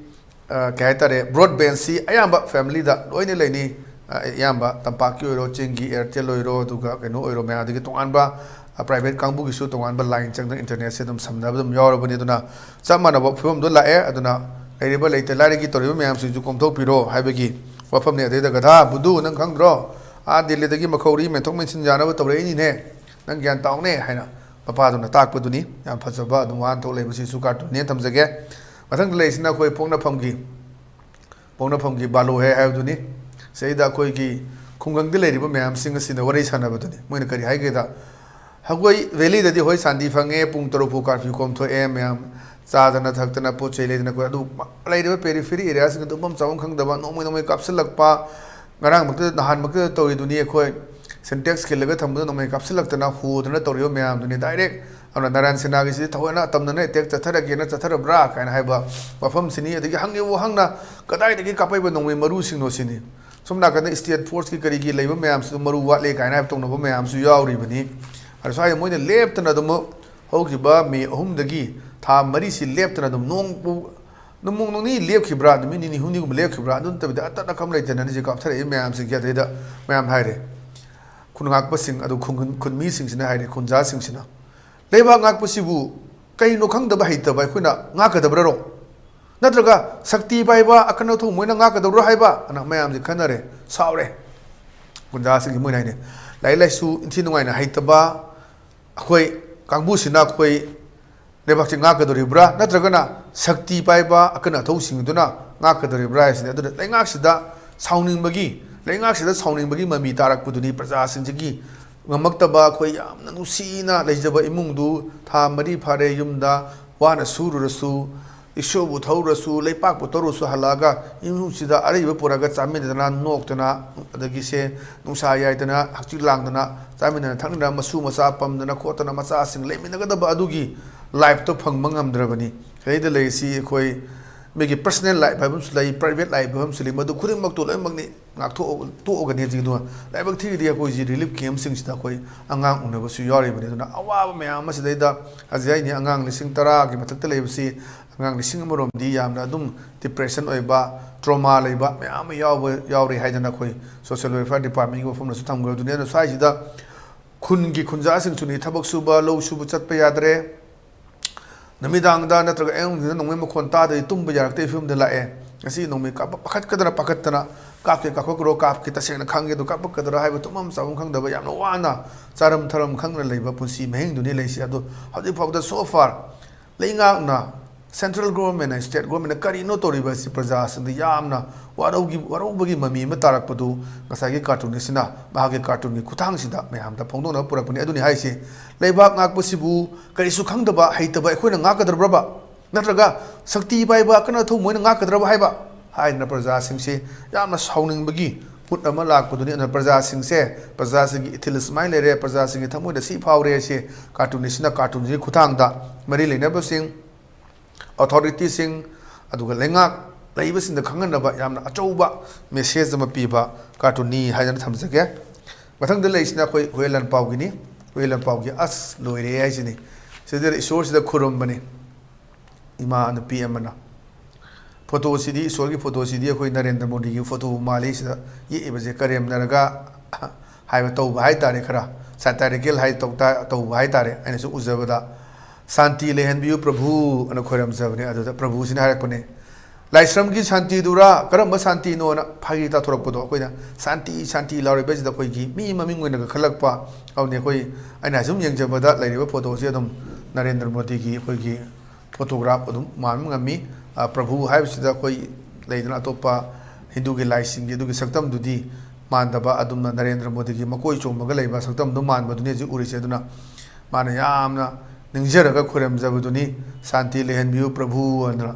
ꯑ, ꯀꯩ ꯍꯥꯏꯇꯥꯔꯦ, ꯕ꯭ꯔꯣꯗꯕꯦꯟꯁꯤ ꯑꯌꯥꯝꯕ ꯐꯦꯃꯤꯂꯤꯗ ꯂꯣꯏꯅ ꯂꯩꯅꯤ꯫ ꯑ, ꯑꯌꯥꯝꯕ ꯇꯝꯄꯥꯛꯀꯤ ꯑꯣꯏꯔꯣ, ꯆꯤꯡꯒꯤ ꯑꯦꯌꯥꯔꯇꯦꯜ ꯑꯣꯏꯔꯣ, ꯑꯗꯨꯒ ꯀꯩꯅꯣ ꯑꯣꯏꯔꯣ, ꯃꯌꯥꯝ ꯑꯗꯒꯤ ꯇꯣꯉꯥꯟꯕ, ꯑ, ꯄ꯭ꯔꯥꯏꯚꯦꯠ ꯀꯥꯡꯕꯨꯒꯤꯁꯨ ꯇꯣꯉꯥꯟꯕ ꯂꯥꯏꯟ ꯆꯪꯗꯅ ꯏꯟꯇꯔꯅꯦꯠꯁꯦ ꯑꯗꯨꯝ ꯁꯝꯅꯕ ꯑꯗꯨꯝ ꯌꯥꯎꯔꯕꯅꯤ꯫ ꯑꯗꯨꯅ ꯆꯞ ꯃꯥꯟꯅꯕ ꯐꯤꯕꯝꯗꯣ ꯂꯥꯛꯑꯦ꯫ ꯑꯗꯨꯅ ꯂꯩꯔꯤꯕ ꯂꯩꯇ ꯂꯥꯏꯔꯒꯤ ꯇꯧꯔꯤꯕ ꯃꯌꯥꯝꯁꯤꯡꯁꯨ ꯀꯣꯝꯊꯣꯛꯄꯤꯔꯣ ꯍꯥꯏꯕꯒꯤ ꯋꯥꯐꯝꯅꯤ꯫ ꯑꯗꯩꯗ, "ꯒꯙꯥ ꯕꯨꯗꯨ, ꯅꯪ ꯈꯪꯗ꯭ꯔꯣ? ꯑꯥ ꯗꯤꯜꯂꯤꯗꯒꯤ ꯃꯈꯧꯔꯤ ꯃꯦꯟꯊꯣꯛ ꯃꯦꯟꯁꯤꯟ ꯌꯥꯅꯕ ꯇꯧꯔꯛꯏꯅꯤꯅꯦ, ꯅꯪ ꯒ꯭ꯌꯥꯟ ꯇꯥꯎꯅꯦ" ꯍꯥꯏꯅ ꯃꯄꯥꯗꯨꯅ ꯇꯥꯛꯄꯗꯨꯅꯤ꯫ ꯌꯥꯝ ꯐꯖꯕ ꯑꯗꯨꯝ ꯋꯥꯍꯟꯊꯣꯛ ꯂꯩꯕꯁꯤꯁꯨ ꯀꯥꯔꯇꯨꯟꯅꯦꯅ ꯊꯝꯖꯒꯦ꯫ ꯃꯊꯪꯗ ꯂꯩꯔꯤꯁꯤꯅ ꯑꯩꯈꯣꯏ ꯄꯣꯛꯅꯐꯝꯒꯤ, ꯄꯣꯛꯅꯐꯝꯒꯤ ꯕꯥꯂꯣ ꯍꯦ ꯍꯥꯏꯕꯗꯨꯅꯤ꯫ ꯁꯤꯗꯩꯗ ꯑꯩꯈꯣꯏꯒꯤ ꯈꯨꯡꯒꯪꯗ ꯂꯩꯔꯤꯕ ꯃꯌꯥꯝꯁꯤꯡ ꯑꯁꯤꯅ ꯋꯥꯔꯤ ꯁꯥꯟꯅꯕꯗꯨꯅꯤ꯫ ꯃꯣꯏꯅ ꯀꯔꯤ ꯍꯥꯏꯒꯦꯗ, ꯑꯩꯈꯣꯏ ꯚꯦꯂꯤꯗꯗꯤ ꯍꯣꯏ ꯁꯥꯟꯇꯤ ꯐꯪꯉꯦ, ꯄꯨꯡ ꯇꯔꯨꯛ ꯐꯥꯎ ꯀꯥꯔꯐ꯭ꯌꯨ ꯀꯣꯝꯊꯣꯛꯑꯦ, ꯃꯌꯥꯝ ꯆꯥꯗꯅ ꯊꯛꯇꯅ ꯄꯣꯠ ꯆꯩ ꯂꯩꯗꯅ꯫ ꯑꯩꯈꯣꯏ ꯑꯗꯨ ꯂꯩꯔꯤꯕ ꯄꯦꯔꯤꯐꯦꯔꯤ ꯑꯦꯔꯤꯌꯥꯁꯤꯡꯗ ꯇꯨꯝꯐꯝ ꯆꯥꯐꯝ ꯈꯪꯗꯕ, ꯅꯣꯡꯃꯩ ꯅꯣꯡꯃꯩ ꯀꯥꯞꯁꯤꯜꯂꯛꯄ, ꯉꯔꯥꯡꯃꯛꯇ, ꯅꯍꯥꯟꯃꯛꯇ ꯇꯧꯔꯤꯗꯨꯅꯤ꯫ ꯑꯩꯈꯣꯏ ꯁꯤꯟꯇꯦꯛꯁ ꯈꯤꯜꯂꯒ ꯊꯝꯕꯗ ꯅꯣꯡꯃꯩ ꯀꯥꯞꯁꯤꯜꯂꯛꯇꯅ ꯍꯣꯗꯅ ꯇꯧꯔꯤꯕ ꯃꯌꯥꯝꯗꯨꯅꯤ꯫ ꯗꯥꯏꯔꯦꯛ ꯑꯗꯨꯅ ꯅꯥꯔꯥꯌꯟ ꯁꯦꯅꯥꯒꯤꯁꯤꯗꯤ ꯊꯑꯣꯏꯅ ꯑꯇꯝꯅꯅ ꯑꯦꯇꯦꯛ ꯆꯠꯊꯔꯒꯦꯅ ꯆꯠꯊꯔꯕ꯭ꯔꯥ ꯀꯥꯏꯅ ꯍꯥꯏꯕ ꯋꯥꯐꯝꯁꯤꯅꯤ꯫ ꯑꯗꯒꯤ ꯍꯪꯉꯤꯕ ꯋꯥꯍꯪꯅ, "ꯀꯗꯥꯏꯗꯒꯤ ꯀꯥꯞꯄꯛꯏꯕ ꯅꯣꯡꯃꯩ ꯃꯔꯨꯁꯤꯡꯅꯣ?" ꯁꯤꯅꯤ꯫ ꯁꯣꯝ ꯅꯥꯀꯟꯗ ꯁ꯭ꯇꯦꯠ ꯐꯣꯔꯁꯀꯤ ꯀꯔꯤꯒꯤ ꯂꯩꯕ ꯃꯌꯥꯝꯁꯤꯗ ꯃꯔꯨ ꯋꯥꯠꯂꯦ ꯀꯥꯏꯅ ꯍꯥꯏꯕ ꯇꯧꯅꯕ ꯃꯌꯥꯝꯁꯨ ꯌꯥꯎꯔꯤꯕꯅꯤ꯫ ꯑꯗꯣ ꯁ꯭ꯋꯥꯏꯗ ꯃꯣꯏꯅ ꯂꯦꯞꯇꯅ ꯑꯗꯨꯝ ꯍꯧꯈꯤꯕ ꯃꯦ ꯑꯍꯨꯝꯗꯒꯤ ꯊꯥ ꯃꯔꯤꯁꯤ ꯂꯦꯞꯇꯅ ꯑꯗꯨꯝ ꯅꯣꯡꯕꯨ ꯅꯣꯡꯃ ꯅꯣꯡꯅꯤ ꯂꯦꯞꯈꯤꯕ꯭ꯔꯥ, ꯅꯨꯃꯤꯠ ꯅꯤꯅꯤ ꯍꯨꯝꯅꯤꯒꯨꯝꯕ ꯂꯦꯞꯈꯤꯕ꯭ꯔꯥ, ꯑꯗꯨ ꯅꯠꯇꯕꯤꯗ ꯑꯇꯠ ꯑꯈꯝ ꯂꯩꯇꯅ ꯑꯅꯤꯁꯦ ꯀꯥꯞꯊꯔꯛꯏ ꯃꯌꯥꯝꯁꯤꯡꯁꯦ꯫ ꯑꯗꯩꯗ ꯃꯌꯥꯝ ꯍꯥꯏꯔꯦ, ꯈꯨꯟ ꯉꯥꯛꯄꯁꯤꯡ ꯑꯗꯨ ꯈꯨꯟ-, ꯈꯨꯟꯃꯤꯁꯤꯡꯁꯤꯅ ꯍꯥꯏꯔꯦ, ꯈꯨꯟꯖꯥꯁꯤꯡꯁꯤꯅ, "ꯂꯩꯕꯥꯛ ꯉꯥꯛꯄꯁꯤꯕꯨ ꯀꯩꯅꯣ ꯈꯪꯗꯕ ꯍꯩꯇꯕ ꯑꯩꯈꯣꯏꯅ ꯉꯥꯛꯀꯗꯕ꯭ꯔꯣ? ꯅꯠꯇ꯭ꯔꯒ ꯁꯛꯇꯤ ꯄꯥꯏꯕ ꯑꯀꯟ ꯑꯊꯧ ꯃꯣꯏꯅ ꯉꯥꯛꯀꯗꯕ꯭ꯔꯣ?" ꯍꯥꯏꯕ ꯑꯅ ꯃꯌꯥꯝꯁꯦ ꯈꯟꯅꯔꯦ, ꯁꯥꯎꯔꯦ꯫ ꯈꯨꯟꯖꯥꯁꯤꯡꯁꯤ ꯃꯣꯏꯅ ꯍꯥꯏꯅꯦ, ꯂꯥꯏꯔꯤꯛ ꯂꯥꯏꯁꯨ ꯏꯟꯊꯤ ꯅꯨꯡꯉꯥꯏꯅ ꯍꯩꯇꯕ ꯑꯩꯈꯣꯏ ꯀꯥꯡꯕꯨꯁꯤꯅ ꯑꯩꯈꯣꯏ ꯂꯩꯕꯥꯛꯁꯤ ꯉꯥꯛꯀꯗꯧꯔꯤꯕ꯭ꯔꯥ, ꯅꯠꯇ꯭ꯔꯒꯅ ꯁꯛꯇꯤ ꯄꯥꯏꯕ ꯑꯀꯟ ꯑꯊꯧꯁꯤꯡꯗꯨꯅ ꯉꯥꯛꯀꯗꯧꯔꯤꯕ꯭ꯔꯥ ꯍꯥꯏꯁꯤꯅꯤ꯫ ꯑꯗꯨꯅ ꯂꯩꯉꯥꯛꯁꯤꯗ ꯁꯥꯎꯅꯤꯡꯕꯒꯤ, ꯂꯩꯉꯥꯛꯁꯤꯗ ꯁꯥꯎꯅꯤꯡꯕꯒꯤ ꯃꯃꯤ ꯇꯥꯔꯛꯄꯗꯨꯅꯤ꯫ ꯄ꯭ꯔꯖꯥꯁꯤꯡꯁꯤꯒꯤ ꯉꯝꯃꯛꯇꯕ, ꯑꯩꯈꯣꯏ ꯌꯥꯝꯅ ꯅꯨꯡꯁꯤꯅ ꯂꯩꯖꯕ ꯏꯃꯨꯡꯗꯨ ꯊꯥ ꯃꯔꯤ ꯐꯥꯔꯦ ꯌꯨꯝꯗ ꯋꯥꯅ ꯁꯨꯔꯨꯔꯁꯨ, ꯏꯁꯣꯕꯨ ꯊꯧꯔꯁꯨ, ꯂꯩꯄꯥꯛꯄꯨ ꯇꯧꯔꯁꯨ, ꯍꯜꯂꯛꯑꯒ ꯏꯃꯨꯡꯁꯤꯗ ꯑꯔꯩꯕ ꯄꯨꯔꯛꯑꯒ ꯆꯥꯃꯤꯟꯅꯗꯅ, ꯅꯣꯛꯇꯅ, ꯑꯗꯒꯤ ꯁꯦ ꯅꯨꯡꯁꯥ ꯌꯥꯏꯗꯅ, ꯍꯛꯆꯤꯛ ꯂꯥꯡꯗꯅ ꯆꯥꯃꯤꯟꯅꯗꯅ, ꯊꯛꯃꯤꯟꯅꯗꯅ, ꯃꯁꯨ ꯃꯆꯥ ꯄꯝꯗꯅ ꯈꯣꯠꯇꯅ ꯃꯆꯥꯁꯤꯡ ꯂꯩꯃꯤꯟꯅꯒꯗꯕ ꯑꯗꯨꯒꯤ ꯂꯥꯏꯐꯇꯣ ꯐꯪꯕ ꯉꯝꯗ꯭ꯔꯕꯅꯤ꯫ ꯁꯤꯗꯩꯗ ꯂꯩꯔꯤꯁꯤ ꯑꯩꯈꯣꯏ ꯃꯤꯒꯤ personal life ꯍꯥꯏꯕ ꯑꯃꯁꯨ ꯂꯩ, private life ꯍꯥꯏꯕ ꯑꯃꯁꯨ ꯂꯩ, ꯃꯗꯨ ꯈꯨꯗꯤꯡꯃꯛꯇꯨ ꯂꯣꯏꯅꯃꯛꯅꯤ ꯉꯥꯛꯊꯣꯛꯑ-, ꯇꯣꯛꯑꯒꯅꯤ꯫ ꯑꯗꯨꯅ ꯂꯥꯏꯕꯛ ꯊꯤꯔꯤꯗꯤ ꯑꯩꯈꯣꯏꯁꯤ relief camp ꯁꯤꯡꯁꯤꯗ ꯑꯩꯈꯣꯏ ꯑꯉꯥꯡ ꯎꯅꯕꯁꯨ ꯌꯥꯎꯔꯤꯕꯅꯤ꯫ ꯑꯗꯨꯅ ꯑꯋꯥꯕ ꯃꯌꯥꯝ ꯑꯃꯁꯤꯗꯩꯗ ꯍꯧꯖꯤꯛ ꯍꯥꯏꯅꯤ ꯑꯉꯥꯡ ꯂꯤꯁꯤꯡ ꯇꯔꯥꯒꯤ ꯃꯊꯛꯇ ꯂꯩꯕꯁꯤ ꯑꯉꯥꯡ ꯂꯤꯁꯤꯡ ꯑꯃꯔꯣꯝꯗꯤ ꯌꯥꯝꯅ ꯑꯗꯨꯝ depression ꯑꯣꯏꯕ, trauma ꯂꯩꯕ ꯃꯌꯥꯝ ꯑꯃ ꯌꯥꯎꯕ, ꯌꯥꯎꯔꯤ ꯍꯥꯏꯗꯅ ꯑꯩꯈꯣꯏ social welfare department ꯀꯤ ꯋꯥꯐꯝꯅꯁꯨ ꯊꯝꯈ꯭ꯔꯗꯨꯅꯤ꯫ ꯑꯗꯨꯅ ꯁ꯭ꯋꯥꯏꯁꯤꯗ ꯈꯨꯟꯒꯤ ꯈꯨꯟꯖꯥꯁꯤꯡꯁꯨꯅꯤ ꯊꯕꯛ ꯁꯨꯕ, ꯂꯧ ꯁꯨꯕ ꯆꯠꯄ ꯌꯥꯗ꯭ꯔꯦ꯫ ꯅꯨꯃꯤꯗꯥꯡꯗ ꯅꯠꯇ꯭ꯔꯒ ꯑꯌꯨꯛ ꯅꯨꯡꯊꯤꯟꯗ ꯅꯣꯡꯃꯩ ꯃꯈꯣꯟ ꯇꯥꯗ꯭ꯔꯗꯤ ꯇꯨꯝꯕ ꯌꯥꯔꯛꯇꯕꯒꯤ ꯐꯤꯕꯝꯗ ꯂꯥꯛꯑꯦ꯫ ꯉꯁꯤ ꯅꯣꯡꯃꯩ ꯀꯥꯞꯄ ꯄꯥꯈꯠꯀꯗ꯭ꯔꯥ ꯄꯥꯈꯠꯇꯅ, ꯀꯥꯞꯀꯦ ꯀꯥꯞꯈꯠꯈ꯭ꯔꯣ, ꯀꯥꯞꯀꯦ, ꯇꯁꯦꯡꯅ ꯈꯪꯒꯦ ꯑꯗꯨ ꯀꯥꯞꯄꯛꯀꯗ꯭ꯔꯥ ꯍꯥꯏꯕ ꯇꯨꯝꯐꯝ ꯆꯥꯐꯝ ꯈꯪꯗꯕ, ꯌꯥꯝꯅ ꯋꯥꯅ ꯆꯥꯔꯝ ꯊꯛꯂꯝ ꯈꯪꯗꯅ ꯂꯩꯕ ꯄꯨꯟꯁꯤ ꯃꯍꯤꯡꯗꯨꯅꯤ ꯂꯩꯁꯤ꯫ ꯑꯗꯨ ꯍꯧꯖꯤꯛ ꯐꯥꯎꯗ so far ꯂꯩꯉꯥꯛꯅ, central government ꯅ, state government ꯅ ꯀꯔꯤꯅꯣ ꯇꯧꯔꯤꯕ ꯑꯁꯤ ꯄ꯭ꯔꯖꯥꯁꯤꯡꯗ ꯌꯥꯝꯅ ꯋꯥꯔꯧꯒꯤ-, ꯋꯥꯔꯧꯕꯒꯤ ꯃꯃꯤ ꯑꯃ ꯇꯥꯔꯛꯄꯗꯨ ꯉꯁꯥꯏꯒꯤ cartoon ꯑꯁꯤꯅ ꯃꯍꯥꯛꯀꯤ cartoon ꯒꯤ ꯈꯨꯠꯊꯥꯡꯁꯤꯗ ꯃꯌꯥꯝꯗ ꯐꯣꯡꯗꯣꯛꯅꯕ ꯄꯨꯔꯛꯄꯅꯤ꯫ ꯑꯗꯨꯅꯤ ꯍꯥꯏꯁꯤ, ꯂꯩꯕꯥꯛ ꯉꯥꯛꯄꯁꯤꯕꯨ ꯀꯔꯤꯁꯨ ꯈꯪꯗꯕ, ꯍꯩꯇꯕ ꯑꯩꯈꯣꯏꯅ ꯉꯥꯛꯀꯗꯧꯔꯕ꯭ꯔꯕ? ꯅꯠꯇ꯭ꯔꯒ ꯁꯛꯇꯤ ꯄꯥꯏꯕ ꯑꯀꯟ ꯑꯊꯧ ꯃꯣꯏꯅ ꯉꯥꯛꯀꯗ꯭ꯔꯕ ꯍꯥꯏꯕ? ꯍꯥꯏꯗꯅ ꯄ꯭ꯔꯖꯥꯁꯤꯡꯁꯤ ꯌꯥꯝꯅ ꯁꯥꯎꯅꯤꯡꯕꯒꯤ mood ꯑꯃ ꯂꯥꯛꯄꯗꯨꯅꯤ꯫ ꯑꯗꯨꯅ ꯄ꯭ꯔꯖꯥꯁꯤꯡꯁꯦ, ꯄ꯭ꯔꯖꯥꯁꯤꯡꯒꯤ ꯏꯊꯤꯜ ꯁꯨꯃꯥꯏꯅ ꯂꯩꯔꯦ, ꯄ꯭ꯔꯖꯥꯁꯤꯡꯒꯤ ꯊꯃꯣꯏꯗ ꯁꯤ ꯐꯥꯎꯔꯦ, ꯁꯤ cartoon ꯁꯤꯅ, cartoon ꯁꯤꯒꯤ ꯈꯨꯠꯊꯥꯡꯗ ꯃꯔꯤ ꯂꯩꯅꯕꯁꯤꯡ, authority ꯁꯤꯡ, ꯑꯗꯨꯒ ꯂꯩꯉꯥꯛ ꯂꯩꯕꯁꯤꯡꯗ ꯈꯪꯍꯟꯅꯕ ꯌꯥꯝꯅ ꯑꯆꯧꯕ message ꯑꯃ ꯄꯤꯕ cartoon ꯅꯤ ꯍꯥꯏꯗꯅ ꯊꯝꯖꯒꯦ꯫ ꯃꯊꯪꯗ ꯂꯩꯔꯤꯁꯤꯅ ꯑꯩꯈꯣꯏ ꯍꯨꯌꯦꯟ ꯂꯥꯟꯄꯥꯎꯒꯤꯅꯤ꯫ ꯍꯨꯌꯦꯟ ꯂꯥꯟꯄꯥꯎꯒꯤ "ꯑꯁ ꯂꯣꯏꯔꯦ" ꯍꯥꯏꯁꯤꯅꯤ꯫ ꯁꯤꯗ ꯏꯁꯣꯔꯁꯤꯗ ꯈꯨꯔꯨꯝꯕꯅꯤ꯫ ꯏꯃꯥ ꯅꯨꯄꯤ ꯑꯃꯅ photo ꯁꯤꯗꯤ, ꯏꯁꯣꯔꯒꯤ photo ꯁꯤꯗꯤ ꯑꯩꯈꯣꯏ ꯅꯔꯦꯟꯗ꯭ꯔ ꯃꯣꯗꯤꯒꯤ photo ꯃꯥꯜꯂꯤ꯫ ꯁꯤꯗ ꯌꯦꯛꯏꯕꯁꯦ ꯀꯔꯦꯝꯅꯔꯒ ꯍꯥꯏꯕ ꯇꯧꯕ ꯍꯥꯏꯇꯥꯔꯦ, ꯈꯔ satirical ꯍꯥꯏ ꯇꯧ ꯇꯥ-, ꯇꯧꯕ ꯍꯥꯏꯇꯥꯔꯦ꯫ ꯑꯩꯅꯁꯨ ꯎꯖꯕꯗ, "ꯁꯥꯟꯇꯤ ꯂꯩꯍꯟꯕꯤꯌꯨ ꯄ꯭ꯔꯚꯨ" ꯑꯅ ꯈꯣꯏꯔꯝꯖꯕꯅꯦ꯫ ꯑꯗꯨꯗ ꯄ꯭ꯔꯚꯨꯁꯤꯅ ꯍꯥꯏꯔꯛꯄꯅꯦ, "ꯂꯥꯏꯁ꯭ꯔꯝꯒꯤ ꯁꯥꯟꯇꯤꯗꯨꯔꯥ? ꯀꯔꯝꯕ ꯁꯥꯟꯇꯤꯅꯣꯅ?" ꯐꯥꯒꯤ ꯇꯥꯊꯣꯔꯛꯄꯗꯣ ꯑꯩꯈꯣꯏꯅ "ꯁꯥꯟꯇꯤ, ꯁꯥꯟꯇꯤ" ꯂꯥꯎꯔꯤꯕꯁꯤꯗ ꯑꯩꯈꯣꯏꯒꯤ ꯃꯤ ꯃꯃꯤꯡ ꯑꯣꯏꯅꯒ ꯈꯜꯂꯛꯄ꯫ ꯑꯗꯨꯅꯤ ꯑꯩꯈꯣꯏ, ꯑꯩꯅ ꯁꯨꯝ ꯌꯦꯡꯖꯕꯗ ꯂꯩꯔꯤꯕ photo ꯁꯤ ꯑꯗꯨꯝ ꯅꯔꯦꯟꯗ꯭ꯔ ꯃꯣꯗꯤꯒꯤ ꯑꯩꯈꯣꯏꯒꯤ photograph ꯑꯗꯨꯝ ꯃꯥꯟꯕ ꯉꯝꯃꯤ꯫ ꯑ, ꯄ꯭ꯔꯚꯨ ꯍꯥꯏꯕꯁꯤꯗ ꯑꯩꯈꯣꯏ ꯂꯩꯗꯅ ꯑꯇꯣꯞꯄ ꯍꯤꯟꯗꯨꯒꯤ ꯂꯥꯏꯁꯤꯡꯒꯤ ꯑꯗꯨꯒꯤ ꯁꯛꯇꯝꯗꯨꯗꯤ ꯃꯥꯟꯗꯕ, ꯑꯗꯨꯝꯅ ꯅꯔꯦꯟꯗ꯭ꯔ ꯃꯣꯗꯤꯒꯤ ꯃꯀꯣꯏ ꯆꯣꯝꯃꯒ ꯂꯩꯕ ꯁꯛꯇꯝꯗꯨ ꯃꯥꯟꯕꯗꯨꯅꯤ ꯍꯧꯖꯤꯛ ꯎꯔꯤꯁꯦ꯫ ꯑꯗꯨꯅ ꯃꯥꯅ ꯌꯥꯝꯅ ꯅꯤꯡꯖꯔꯒ ꯈꯣꯏꯔꯝꯖꯕꯗꯨꯅꯤ, "ꯁꯥꯟꯇꯤ ꯂꯩꯍꯟꯕꯤꯌꯨ ꯄ꯭ꯔꯚꯨ" ꯑꯅ꯫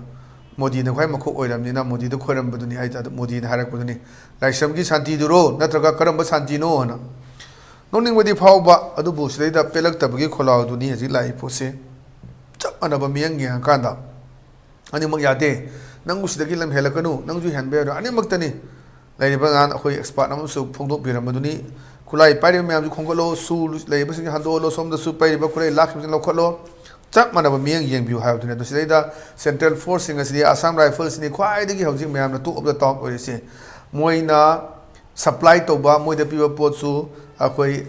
ꯃꯣꯗꯤꯅ ꯈ꯭ꯋꯥꯏ ꯃꯀꯣꯛ ꯑꯣꯏꯔꯕꯅꯤꯅ ꯃꯣꯗꯤꯗ ꯈꯣꯏꯔꯝꯕꯗꯨꯅꯤ ꯍꯥꯏ ꯇꯥꯔꯦ꯫ ꯃꯣꯗꯤꯅ ꯍꯥꯏꯔꯛꯄꯗꯨꯅꯤ, "ꯂꯥꯏꯁ꯭ꯔꯝꯒꯤ ꯁꯥꯟꯇꯤꯗꯨꯔꯣ, ꯅꯠꯇ꯭ꯔꯒ ꯀꯔꯝꯕ ꯁꯥꯟꯇꯤꯅꯣ?" ꯑꯅ꯫ ꯅꯣꯛꯅꯤꯡꯕꯗꯤ ꯐꯥꯎꯕ, ꯑꯗꯨꯕꯨ ꯁꯤꯗꯩꯗ ꯄꯦꯜꯂꯛꯇꯕꯒꯤ ꯈꯣꯜꯂꯥꯎꯗꯨꯅꯤ ꯍꯧꯖꯤꯛ ꯂꯥꯛꯏ ꯄꯣꯠꯁꯦ꯫ ꯆꯞ ꯃꯥꯟꯅꯕ ꯃꯤꯠꯌꯦꯡ ꯌꯦꯡꯉꯀꯥꯟꯗ ꯑꯅꯤꯃꯛ ꯌꯥꯗꯦ꯫ ꯅꯪꯕꯨ ꯁꯤꯗꯒꯤ ꯂꯝ ꯍꯦꯜꯂꯛꯀꯅꯨ, ꯅꯪꯁꯨ ꯍꯦꯟꯕ ꯌꯥꯔꯣꯏ꯫ ꯑꯅꯤꯃꯛꯇꯅꯤ꯫ ꯂꯩꯔꯤꯕ ꯉꯥꯟ ꯑꯩꯈꯣꯏ ꯑꯦꯛꯁꯄꯥꯔꯠ ꯑꯃꯁꯨ ꯐꯣꯡꯗꯣꯛꯄꯤꯔꯝꯕꯗꯨꯅꯤ꯫ ꯈꯨꯠꯂꯥꯏ ꯄꯥꯏꯔꯤꯕ ꯃꯌꯥꯝꯁꯨ ꯈꯣꯝꯒꯠꯂꯣ, ꯁꯨ ꯂꯩꯔꯤꯕꯁꯤꯡꯁꯨ ꯍꯟꯗꯣꯛꯍꯜꯂꯣ, ꯁꯣꯝꯗꯁꯨ ꯄꯩꯔꯤꯕ ꯈꯨꯠꯂꯥꯏ ꯂꯥꯛꯈꯤꯕꯁꯤꯡ ꯂꯧꯈꯠꯂꯣ, ꯆꯞ ꯃꯥꯟꯅꯕ ꯃꯤꯠꯌꯦꯡ ꯌꯦꯡꯕꯤꯌꯨ ꯍꯥꯏꯕꯗꯨꯅꯤ꯫ ꯑꯗꯨ ꯁꯤꯗꯩꯗ ꯁꯦꯟꯇ꯭ꯔꯦꯜ ꯐꯣꯔꯁꯁꯤꯡ ꯑꯁꯤꯗꯤ ꯑꯁꯥꯝ ꯔꯥꯏꯐꯜꯁꯤꯅꯤ ꯈ꯭ꯋꯥꯏꯗꯒꯤ ꯍꯧꯖꯤꯛ ꯃꯌꯥꯝꯅ talk of the town ꯑꯣꯏꯔꯤꯁꯦ꯫ ꯃꯣꯏꯅ ꯁꯄ꯭ꯂꯥꯏ ꯇꯧꯕ, ꯃꯣꯏꯗ ꯄꯤꯕ ꯄꯣꯠꯁꯨ ꯑꯩꯈꯣꯏ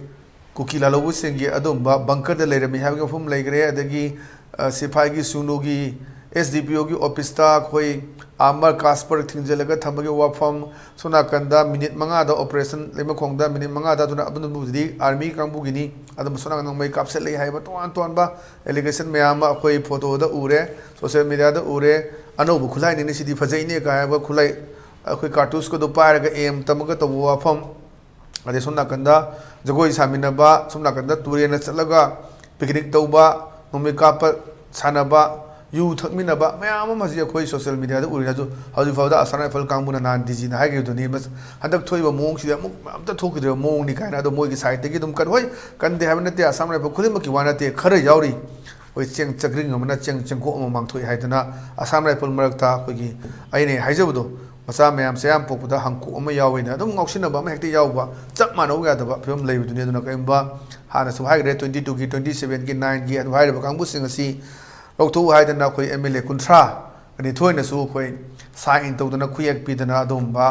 ꯀꯨꯀꯤ ꯂꯥꯜꯍꯧꯕꯁꯤꯡꯒꯤ ꯑꯗꯨꯒꯨꯝꯕ ꯕꯪꯀꯔꯗ ꯂꯩꯔꯝꯃꯤ ꯍꯥꯏꯕꯒꯤ ꯋꯥꯐꯝ ꯂꯩꯈ꯭ꯔꯦ꯫ ꯑꯗꯒꯤ, ꯑ, ꯁꯤꯐꯥꯏꯒꯤ ꯁꯨꯅꯨꯒꯤ ꯑꯦꯁ ꯗꯤ ꯄꯤ ꯑꯣꯒꯤ ꯑꯣꯐꯤꯁꯇ ꯑꯩꯈꯣꯏ ꯑꯥꯔꯃꯔ ꯀꯥꯁꯄꯔ ꯊꯤꯡꯖꯤꯜꯂꯒ ꯊꯝꯕꯒꯤ ꯋꯥꯐꯝ, ꯁꯣꯝ ꯅꯥꯀꯟꯗ ꯃꯤꯅꯤꯠ ꯃꯉꯥꯗ ꯑꯣꯄꯔꯦꯁꯟ ꯂꯩꯃꯈꯣꯡꯗ ꯃꯤꯅꯤꯠ ꯃꯉꯥꯗ ꯑꯗꯨꯅ ꯑꯗꯨꯅꯕꯨꯗꯤ ꯑꯥꯔꯃꯤ ꯀꯥꯡꯕꯨꯒꯤꯅꯤ, ꯑꯗꯨꯝ ꯁꯣꯝ ꯅꯥꯀꯟꯗ ꯃꯩ ꯀꯥꯞꯁꯤꯜꯂꯛꯏ ꯍꯥꯏꯕ ꯇꯣꯉꯥꯟ ꯇꯣꯉꯥꯟꯕ ꯑꯦꯂꯤꯒꯦꯁꯟ ꯃꯌꯥꯝ ꯑꯃ ꯑꯩꯈꯣꯏ ꯐꯣꯇꯣꯗ ꯎꯔꯦ, ꯁꯣꯁꯦꯜ ꯃꯦꯗꯤꯌꯥꯗ ꯎꯔꯦ꯫ ꯑꯅꯧꯕ ꯈꯨꯠꯂꯥꯏꯅꯤꯅꯦ ꯁꯤꯗꯤ, ꯐꯖꯩꯅꯦ ꯀꯥꯏ ꯍꯥꯏꯕ ꯈꯨꯠꯂꯥꯏ, ꯑꯩꯈꯣꯏ ꯀꯥꯔꯇꯨꯁꯀꯗꯣ ꯄꯥꯏꯔꯒ ꯑꯦꯝ ꯇꯝꯃꯒ ꯇꯧꯕ ꯋꯥꯐꯝ, ꯑꯗꯩ ꯁꯣꯝ ꯅꯥꯀꯟꯗ ꯖꯒꯣꯏ ꯁꯥꯃꯤꯟꯅꯕ, ꯁꯣꯝ ꯅꯥꯀꯟꯗ ꯇꯨꯔꯦꯟꯗ ꯆꯠꯂꯒ ꯄꯤꯛꯅꯤꯛ ꯇꯧꯕ, ꯅꯣꯡꯃꯩ ꯀꯥꯞꯄ ꯁꯥꯟꯅꯕ, ꯌꯨ ꯊꯛꯃꯤꯟꯅꯕ ꯃꯌꯥꯝ ꯑꯃ ꯍꯧꯖꯤꯛ ꯑꯩꯈꯣꯏ ꯁꯣꯁꯦꯜ ꯃꯦꯗꯤꯌꯥꯗ ꯎꯔꯤꯅꯁꯨ꯫ ꯍꯧꯖꯤꯛ ꯐꯥꯎꯗ ꯑꯁꯥꯝ ꯔꯥꯏꯐꯜ ꯀꯥꯡꯕꯨꯅ ꯅꯍꯥꯟ ꯗꯤ ꯖꯤꯅ ꯍꯥꯏꯈꯤꯕꯗꯨꯅꯤ, ꯃꯁ-, ꯍꯟꯗꯛ ꯊꯣꯛꯏꯕ ꯃꯑꯣꯡꯁꯤꯗꯤ ꯑꯃꯨꯛ ꯑꯝꯇ ꯊꯣꯛꯈꯤꯗ꯭ꯔꯤꯕ ꯃꯑꯣꯡꯅꯤ ꯀꯥꯏꯅ꯫ ꯑꯗꯣ ꯃꯣꯏꯒꯤ ꯁꯥꯏꯠꯇꯒꯤ ꯑꯗꯨꯝ ꯀꯟ-, ꯍꯣꯏ, ꯀꯟꯗꯦ ꯍꯥꯏꯕ ꯅꯠꯇꯦ, ꯑꯁꯥꯝ ꯔꯥꯏꯐꯜ ꯈꯨꯗꯤꯡꯃꯛꯀꯤ ꯋꯥ ꯅꯠꯇꯦ, ꯈꯔ ꯌꯥꯎꯔꯤ꯫ ꯑꯩꯈꯣꯏ ꯆꯦꯡ ꯆꯒ꯭ꯔꯤꯡ ꯑꯃꯅ ꯆꯦꯡ ꯆꯦꯡꯀꯣꯛ ꯑꯃ ꯃꯥꯡꯊꯣꯛꯏ ꯍꯥꯏꯗꯅ ꯑꯁꯥꯝ ꯔꯥꯏꯐꯜ ꯃꯔꯛꯇ ꯑꯩꯈꯣꯏꯒꯤ, ꯑꯩꯅ ꯍꯥꯏꯖꯕꯗꯣ, ꯃꯆꯥ ꯃꯌꯥꯝ ꯆꯌꯥꯝ ꯄꯣꯛꯄꯗ ꯍꯪꯀꯣꯛ ꯑꯃ ꯌꯥꯎꯋꯦꯅ ꯑꯗꯨꯝ ꯉꯥꯎꯁꯤꯟꯅꯕ ꯑꯃ ꯍꯦꯛꯇ ꯌꯥꯎꯕ, ꯆꯞ ꯃꯥꯟꯅꯧ ꯌꯥꯗꯕ ꯐꯤꯕꯝ ꯂꯩꯕꯗꯨꯅꯤ꯫ ꯑꯗꯨꯅ ꯀꯔꯤꯒꯨꯝꯕ ꯍꯥꯟꯅꯁꯨ ꯍꯥꯏꯈ꯭ꯔꯦ, twenty twoꯒꯤ, twenty sevenꯒꯤ, nineꯒꯤ ꯑꯗꯨ ꯍꯥꯏꯔꯤꯕ ꯀꯥꯡꯕꯨꯁꯤꯡ ꯑꯁꯤ ꯂꯧꯊꯣꯛꯎ ꯍꯥꯏꯗꯅ ꯑꯩꯈꯣꯏ ꯑꯦꯝ ꯑꯦꯜ ꯑꯦ ꯀꯨꯟꯊ꯭ꯔꯥ ꯅꯤꯊꯣꯏꯅꯁꯨ ꯑꯩꯈꯣꯏ ꯁꯥꯏꯟ ꯇꯧꯗꯅ ꯈꯨꯌꯦꯛ ꯄꯤꯗꯅ ꯑꯗꯨꯒꯨꯝꯕ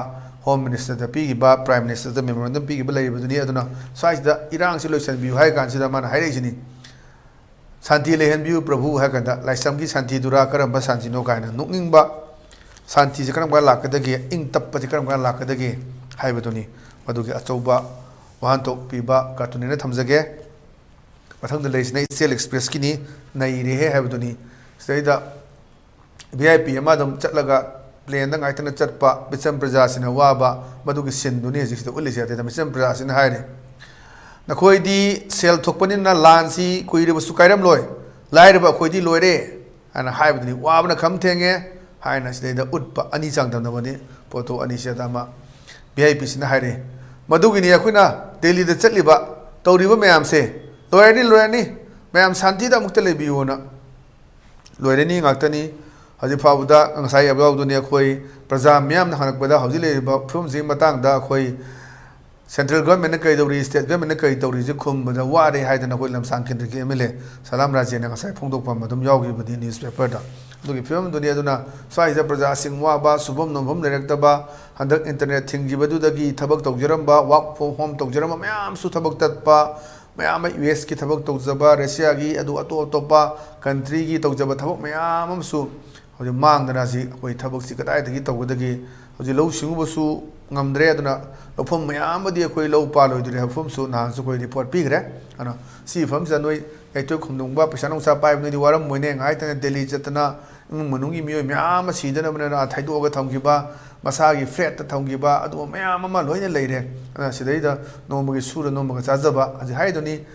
ꯍꯣꯝ ꯃꯤꯅꯤꯁꯇꯔꯗ ꯄꯤꯈꯤꯕ, ꯄ꯭ꯔꯥꯏꯝ ꯃꯤꯅꯤꯁꯇꯔꯗ ꯃꯦꯃꯣꯔꯦꯟꯗꯝ ꯄꯤꯈꯤꯕ ꯂꯩꯔꯤꯕꯗꯨꯅꯤ꯫ ꯑꯗꯨꯅ ꯁ꯭ꯋꯥꯏꯁꯤꯗ ꯏꯔꯥꯡꯁꯤ ꯂꯣꯏꯁꯤꯟꯕꯤꯌꯨ ꯍꯥꯏ ꯀꯥꯟꯁꯤꯗ ꯃꯥꯅ ꯍꯥꯏꯔꯛꯏꯁꯤꯅꯤ꯫ ꯁꯥꯟꯇꯤ ꯂꯩꯍꯟꯕꯤꯌꯨ ꯄ꯭ꯔꯚꯨ ꯍꯥꯏ ꯀꯥꯟꯗ ꯂꯥꯏꯁ꯭ꯔꯝꯒꯤ ꯁꯥꯟꯇꯤꯗꯨꯔꯥ ꯀꯔꯝꯕ ꯁꯥꯟꯇꯤꯅꯣ ꯀꯥꯏꯅ ꯅꯣꯛꯅꯤꯡꯕ, ꯁꯥꯟꯇꯤꯁꯦ ꯀꯔꯝ ꯀꯥꯟꯗ ꯂꯥꯛꯀꯗꯒꯦ, ꯏꯪ ꯇꯞꯄꯁꯦ ꯀꯔꯝ ꯀꯥꯟꯗ ꯂꯥꯛꯀꯗꯒꯦ ꯍꯥꯏꯕꯗꯨꯅꯤ꯫ ꯃꯗꯨꯒꯤ ꯑꯆꯧꯕ ꯋꯥꯍꯟꯊꯣꯛ ꯄꯤꯕ ꯀꯥꯔꯇꯨꯟꯅꯦꯅ ꯊꯝꯖꯒꯦ꯫ ꯃꯊꯪꯗ ꯂꯩꯔꯤꯁꯤꯅ ꯏꯆꯦꯜ ꯑꯦꯛꯁꯄ꯭ꯔꯦꯁꯀꯤꯅꯤ, ꯅꯩꯔꯦꯍꯦ ꯍꯥꯏꯕꯗꯨꯅꯤ꯫ ꯁꯤꯗꯩꯗ ꯚꯤ ꯑꯥꯏ ꯄꯤ ꯑꯃ ꯑꯗꯨꯝ ꯆꯠꯂꯒ ꯄ꯭ꯂꯦꯟꯗ ꯉꯥꯏꯇꯅ ꯆꯠꯄ, ꯃꯤꯆꯝ ꯄ꯭ꯔꯖꯥꯁꯤꯅ ꯋꯥꯕ, ꯃꯗꯨꯒꯤ ꯁꯤꯟꯗꯨꯅꯤ ꯍꯧꯖꯤꯛꯁꯤꯗ ꯎꯠꯂꯤꯁꯦ꯫ ꯑꯗꯩꯗ ꯃꯤꯆꯝ ꯄ꯭ꯔꯖꯥꯁꯤꯅ ꯍꯥꯏꯔꯦ, "ꯅꯈꯣꯏꯗꯤ ꯁꯦꯜ ꯊꯣꯛꯄꯅꯤꯅ ꯂꯥꯟꯁꯤ ꯀꯨꯏꯔꯕꯁꯨ ꯀꯥꯏꯔꯝꯂꯣꯏ, ꯂꯥꯏꯔꯕ ꯑꯩꯈꯣꯏꯗꯤ ꯂꯣꯏꯔꯦ" ꯍꯥꯏꯅ ꯍꯥꯏꯕꯗꯨꯅꯤ꯫ ꯋꯥꯕꯅ ꯈꯝ ꯊꯦꯡꯉꯦ ꯍꯥꯏꯅ ꯁꯤꯗꯩꯗ ꯎꯠꯄ ꯑꯅꯤ ꯆꯥꯡꯗꯝꯅꯕꯅꯤ꯫ ꯄꯣꯠꯇꯣ ꯑꯅꯤꯁꯤꯗ ꯑꯃ ꯚꯤ ꯑꯥꯏ ꯄꯤꯁꯤꯅ ꯍꯥꯏꯔꯦ꯫ ꯃꯗꯨꯒꯤꯅꯤ ꯑꯩꯈꯣꯏꯅ ꯗꯦꯜꯂꯤꯗ ꯆꯠꯂꯤꯕ, ꯇꯧꯔꯤꯕ ꯃꯌꯥꯝꯁꯦ꯫ ꯂꯣꯏꯔꯅꯤ, ꯂꯣꯏꯔꯅꯤ, ꯃꯌꯥꯝ ꯁꯥꯟꯇꯤꯗ ꯑꯃꯨꯛꯇ ꯂꯩꯕꯤꯌꯨꯅ꯫ ꯂꯣꯏꯔꯅꯤ ꯉꯥꯛꯇꯅꯤ꯫ ꯍꯧꯖꯤꯛ ꯐꯥꯎꯕꯗ ꯉꯁꯥꯏ ꯌꯥꯎꯗꯨꯅꯤ ꯑꯩꯈꯣꯏ ꯄ꯭ꯔꯖꯥ ꯃꯤꯌꯥꯝꯅ ꯍꯪꯉꯛꯄꯗ ꯍꯧꯖꯤꯛ ꯂꯩꯔꯤꯕ ꯐꯤꯕꯝꯁꯤꯒꯤ ꯃꯇꯥꯡꯗ ꯑꯩꯈꯣꯏ central government ꯅ ꯀꯩ ꯇꯧꯔꯤ, state government ꯅ ꯀꯩ ꯇꯧꯔꯤꯁꯦ ꯈꯨꯝꯕꯗ ꯋꯥꯔꯦ ꯍꯥꯏꯗꯅ ꯑꯩꯈꯣꯏ ꯂꯝꯁꯥꯡ ꯀꯦꯟꯗ꯭ꯔꯒꯤ M L A ꯁꯂꯥꯝ ꯔꯥꯖꯦꯅ ꯉꯁꯥꯏ ꯐꯣꯡꯗꯣꯛꯄ ꯑꯃ ꯑꯗꯨꯝ ꯌꯥꯎꯈꯤꯕꯅꯤ newspaper ꯗ꯫ ꯑꯗꯨꯒꯤ ꯐꯤꯕꯝꯗꯨꯅꯤ꯫ ꯑꯗꯨꯅ ꯁ꯭ꯋꯥꯏꯁꯤꯗ ꯄ꯭ꯔꯖꯥꯁꯤꯡ ꯋꯥꯕ, ꯁꯨꯐꯝ ꯅꯣꯝꯐꯝ ꯂꯩꯔꯛꯇꯕ, ꯍꯟꯗꯛ internet ꯊꯤꯡꯈꯤꯕꯗꯨꯗꯒꯤ ꯊꯕꯛ ꯇꯧꯖꯔꯝꯕ, work from home ꯇꯧꯖꯔꯝꯕ ꯃꯌꯥꯝꯁꯨ ꯊꯕꯛ ꯇꯠꯄ, ꯃꯌꯥꯝ ꯑꯃ US ꯀꯤ ꯊꯕꯛ ꯇꯧꯖꯕ, Russia ꯒꯤ, ꯑꯗꯨ ꯑꯇꯣꯞ ꯑꯇꯣꯞꯄ country ꯒꯤ ꯇꯧꯖꯕ ꯊꯕꯛ ꯃꯌꯥꯝ ꯑꯃꯁꯨ ꯍꯧꯖꯤꯛ ꯃꯥꯡꯗꯅ ꯍꯧꯖꯤꯛ ꯑꯩꯈꯣꯏ ꯊꯕꯛꯁꯤ ꯀꯗꯥꯏꯗꯒꯤ ꯇꯧꯒꯗꯒꯦ? ꯍꯧꯖꯤꯛ ꯂꯧꯎ ꯁꯤꯡꯎꯕꯁꯨ ꯉꯝꯗ꯭ꯔꯦ꯫ ꯑꯗꯨꯅ ꯂꯧꯐꯝ ꯃꯌꯥꯝ ꯑꯃꯗꯤ ꯑꯩꯈꯣꯏ ꯂꯧ ꯄꯥꯜꯂꯣꯏꯗꯣꯔꯦ ꯍꯥꯏꯕ ꯃꯐꯝꯁꯨ ꯅꯍꯥꯟꯁꯨ ꯑꯩꯈꯣꯏ report ꯄꯤꯈ꯭ꯔꯦ꯫ ꯑꯗꯨꯅ ꯁꯤ ꯃꯐꯝꯁꯤꯗ ꯅꯣꯏ ꯌꯥꯏꯊꯣꯛ ꯈꯨꯝꯗꯣꯡꯕ, ꯄꯩꯁꯥ ꯅꯨꯡꯁꯥ ꯄꯥꯏꯕ ꯅꯣꯏꯗꯤ ꯋꯥꯔꯝꯃꯣꯏꯅꯦ꯫ ꯉꯥꯏꯍꯥꯛꯇꯅ ꯗꯦꯜꯂꯤ ꯆꯠꯇꯅ ꯏꯃꯨꯡ ꯃꯅꯨꯡꯒꯤ ꯃꯤꯑꯣꯏ ꯃꯌꯥꯝ ꯑꯃ ꯁꯤꯗꯅꯕꯅꯤꯅ ꯊꯩꯗꯣꯛꯑꯒ ꯊꯝꯈꯤꯕ, ꯃꯁꯥꯒꯤ flat ꯇ ꯊꯝꯈꯤꯕ, ꯑꯗꯨꯒꯨꯝꯕ ꯃꯌꯥꯝ ꯑꯃ ꯂꯣꯏꯅ ꯂꯩꯔꯦ꯫ ꯑꯗꯨꯅ ꯁꯤꯗꯩꯗ ꯅꯣꯡꯃꯒꯤ ꯁꯨꯔ ꯅꯣꯡꯃꯒ ꯆꯥꯖꯕ ꯍꯧꯖꯤꯛ ꯍꯥꯏꯗꯨꯅꯤ꯫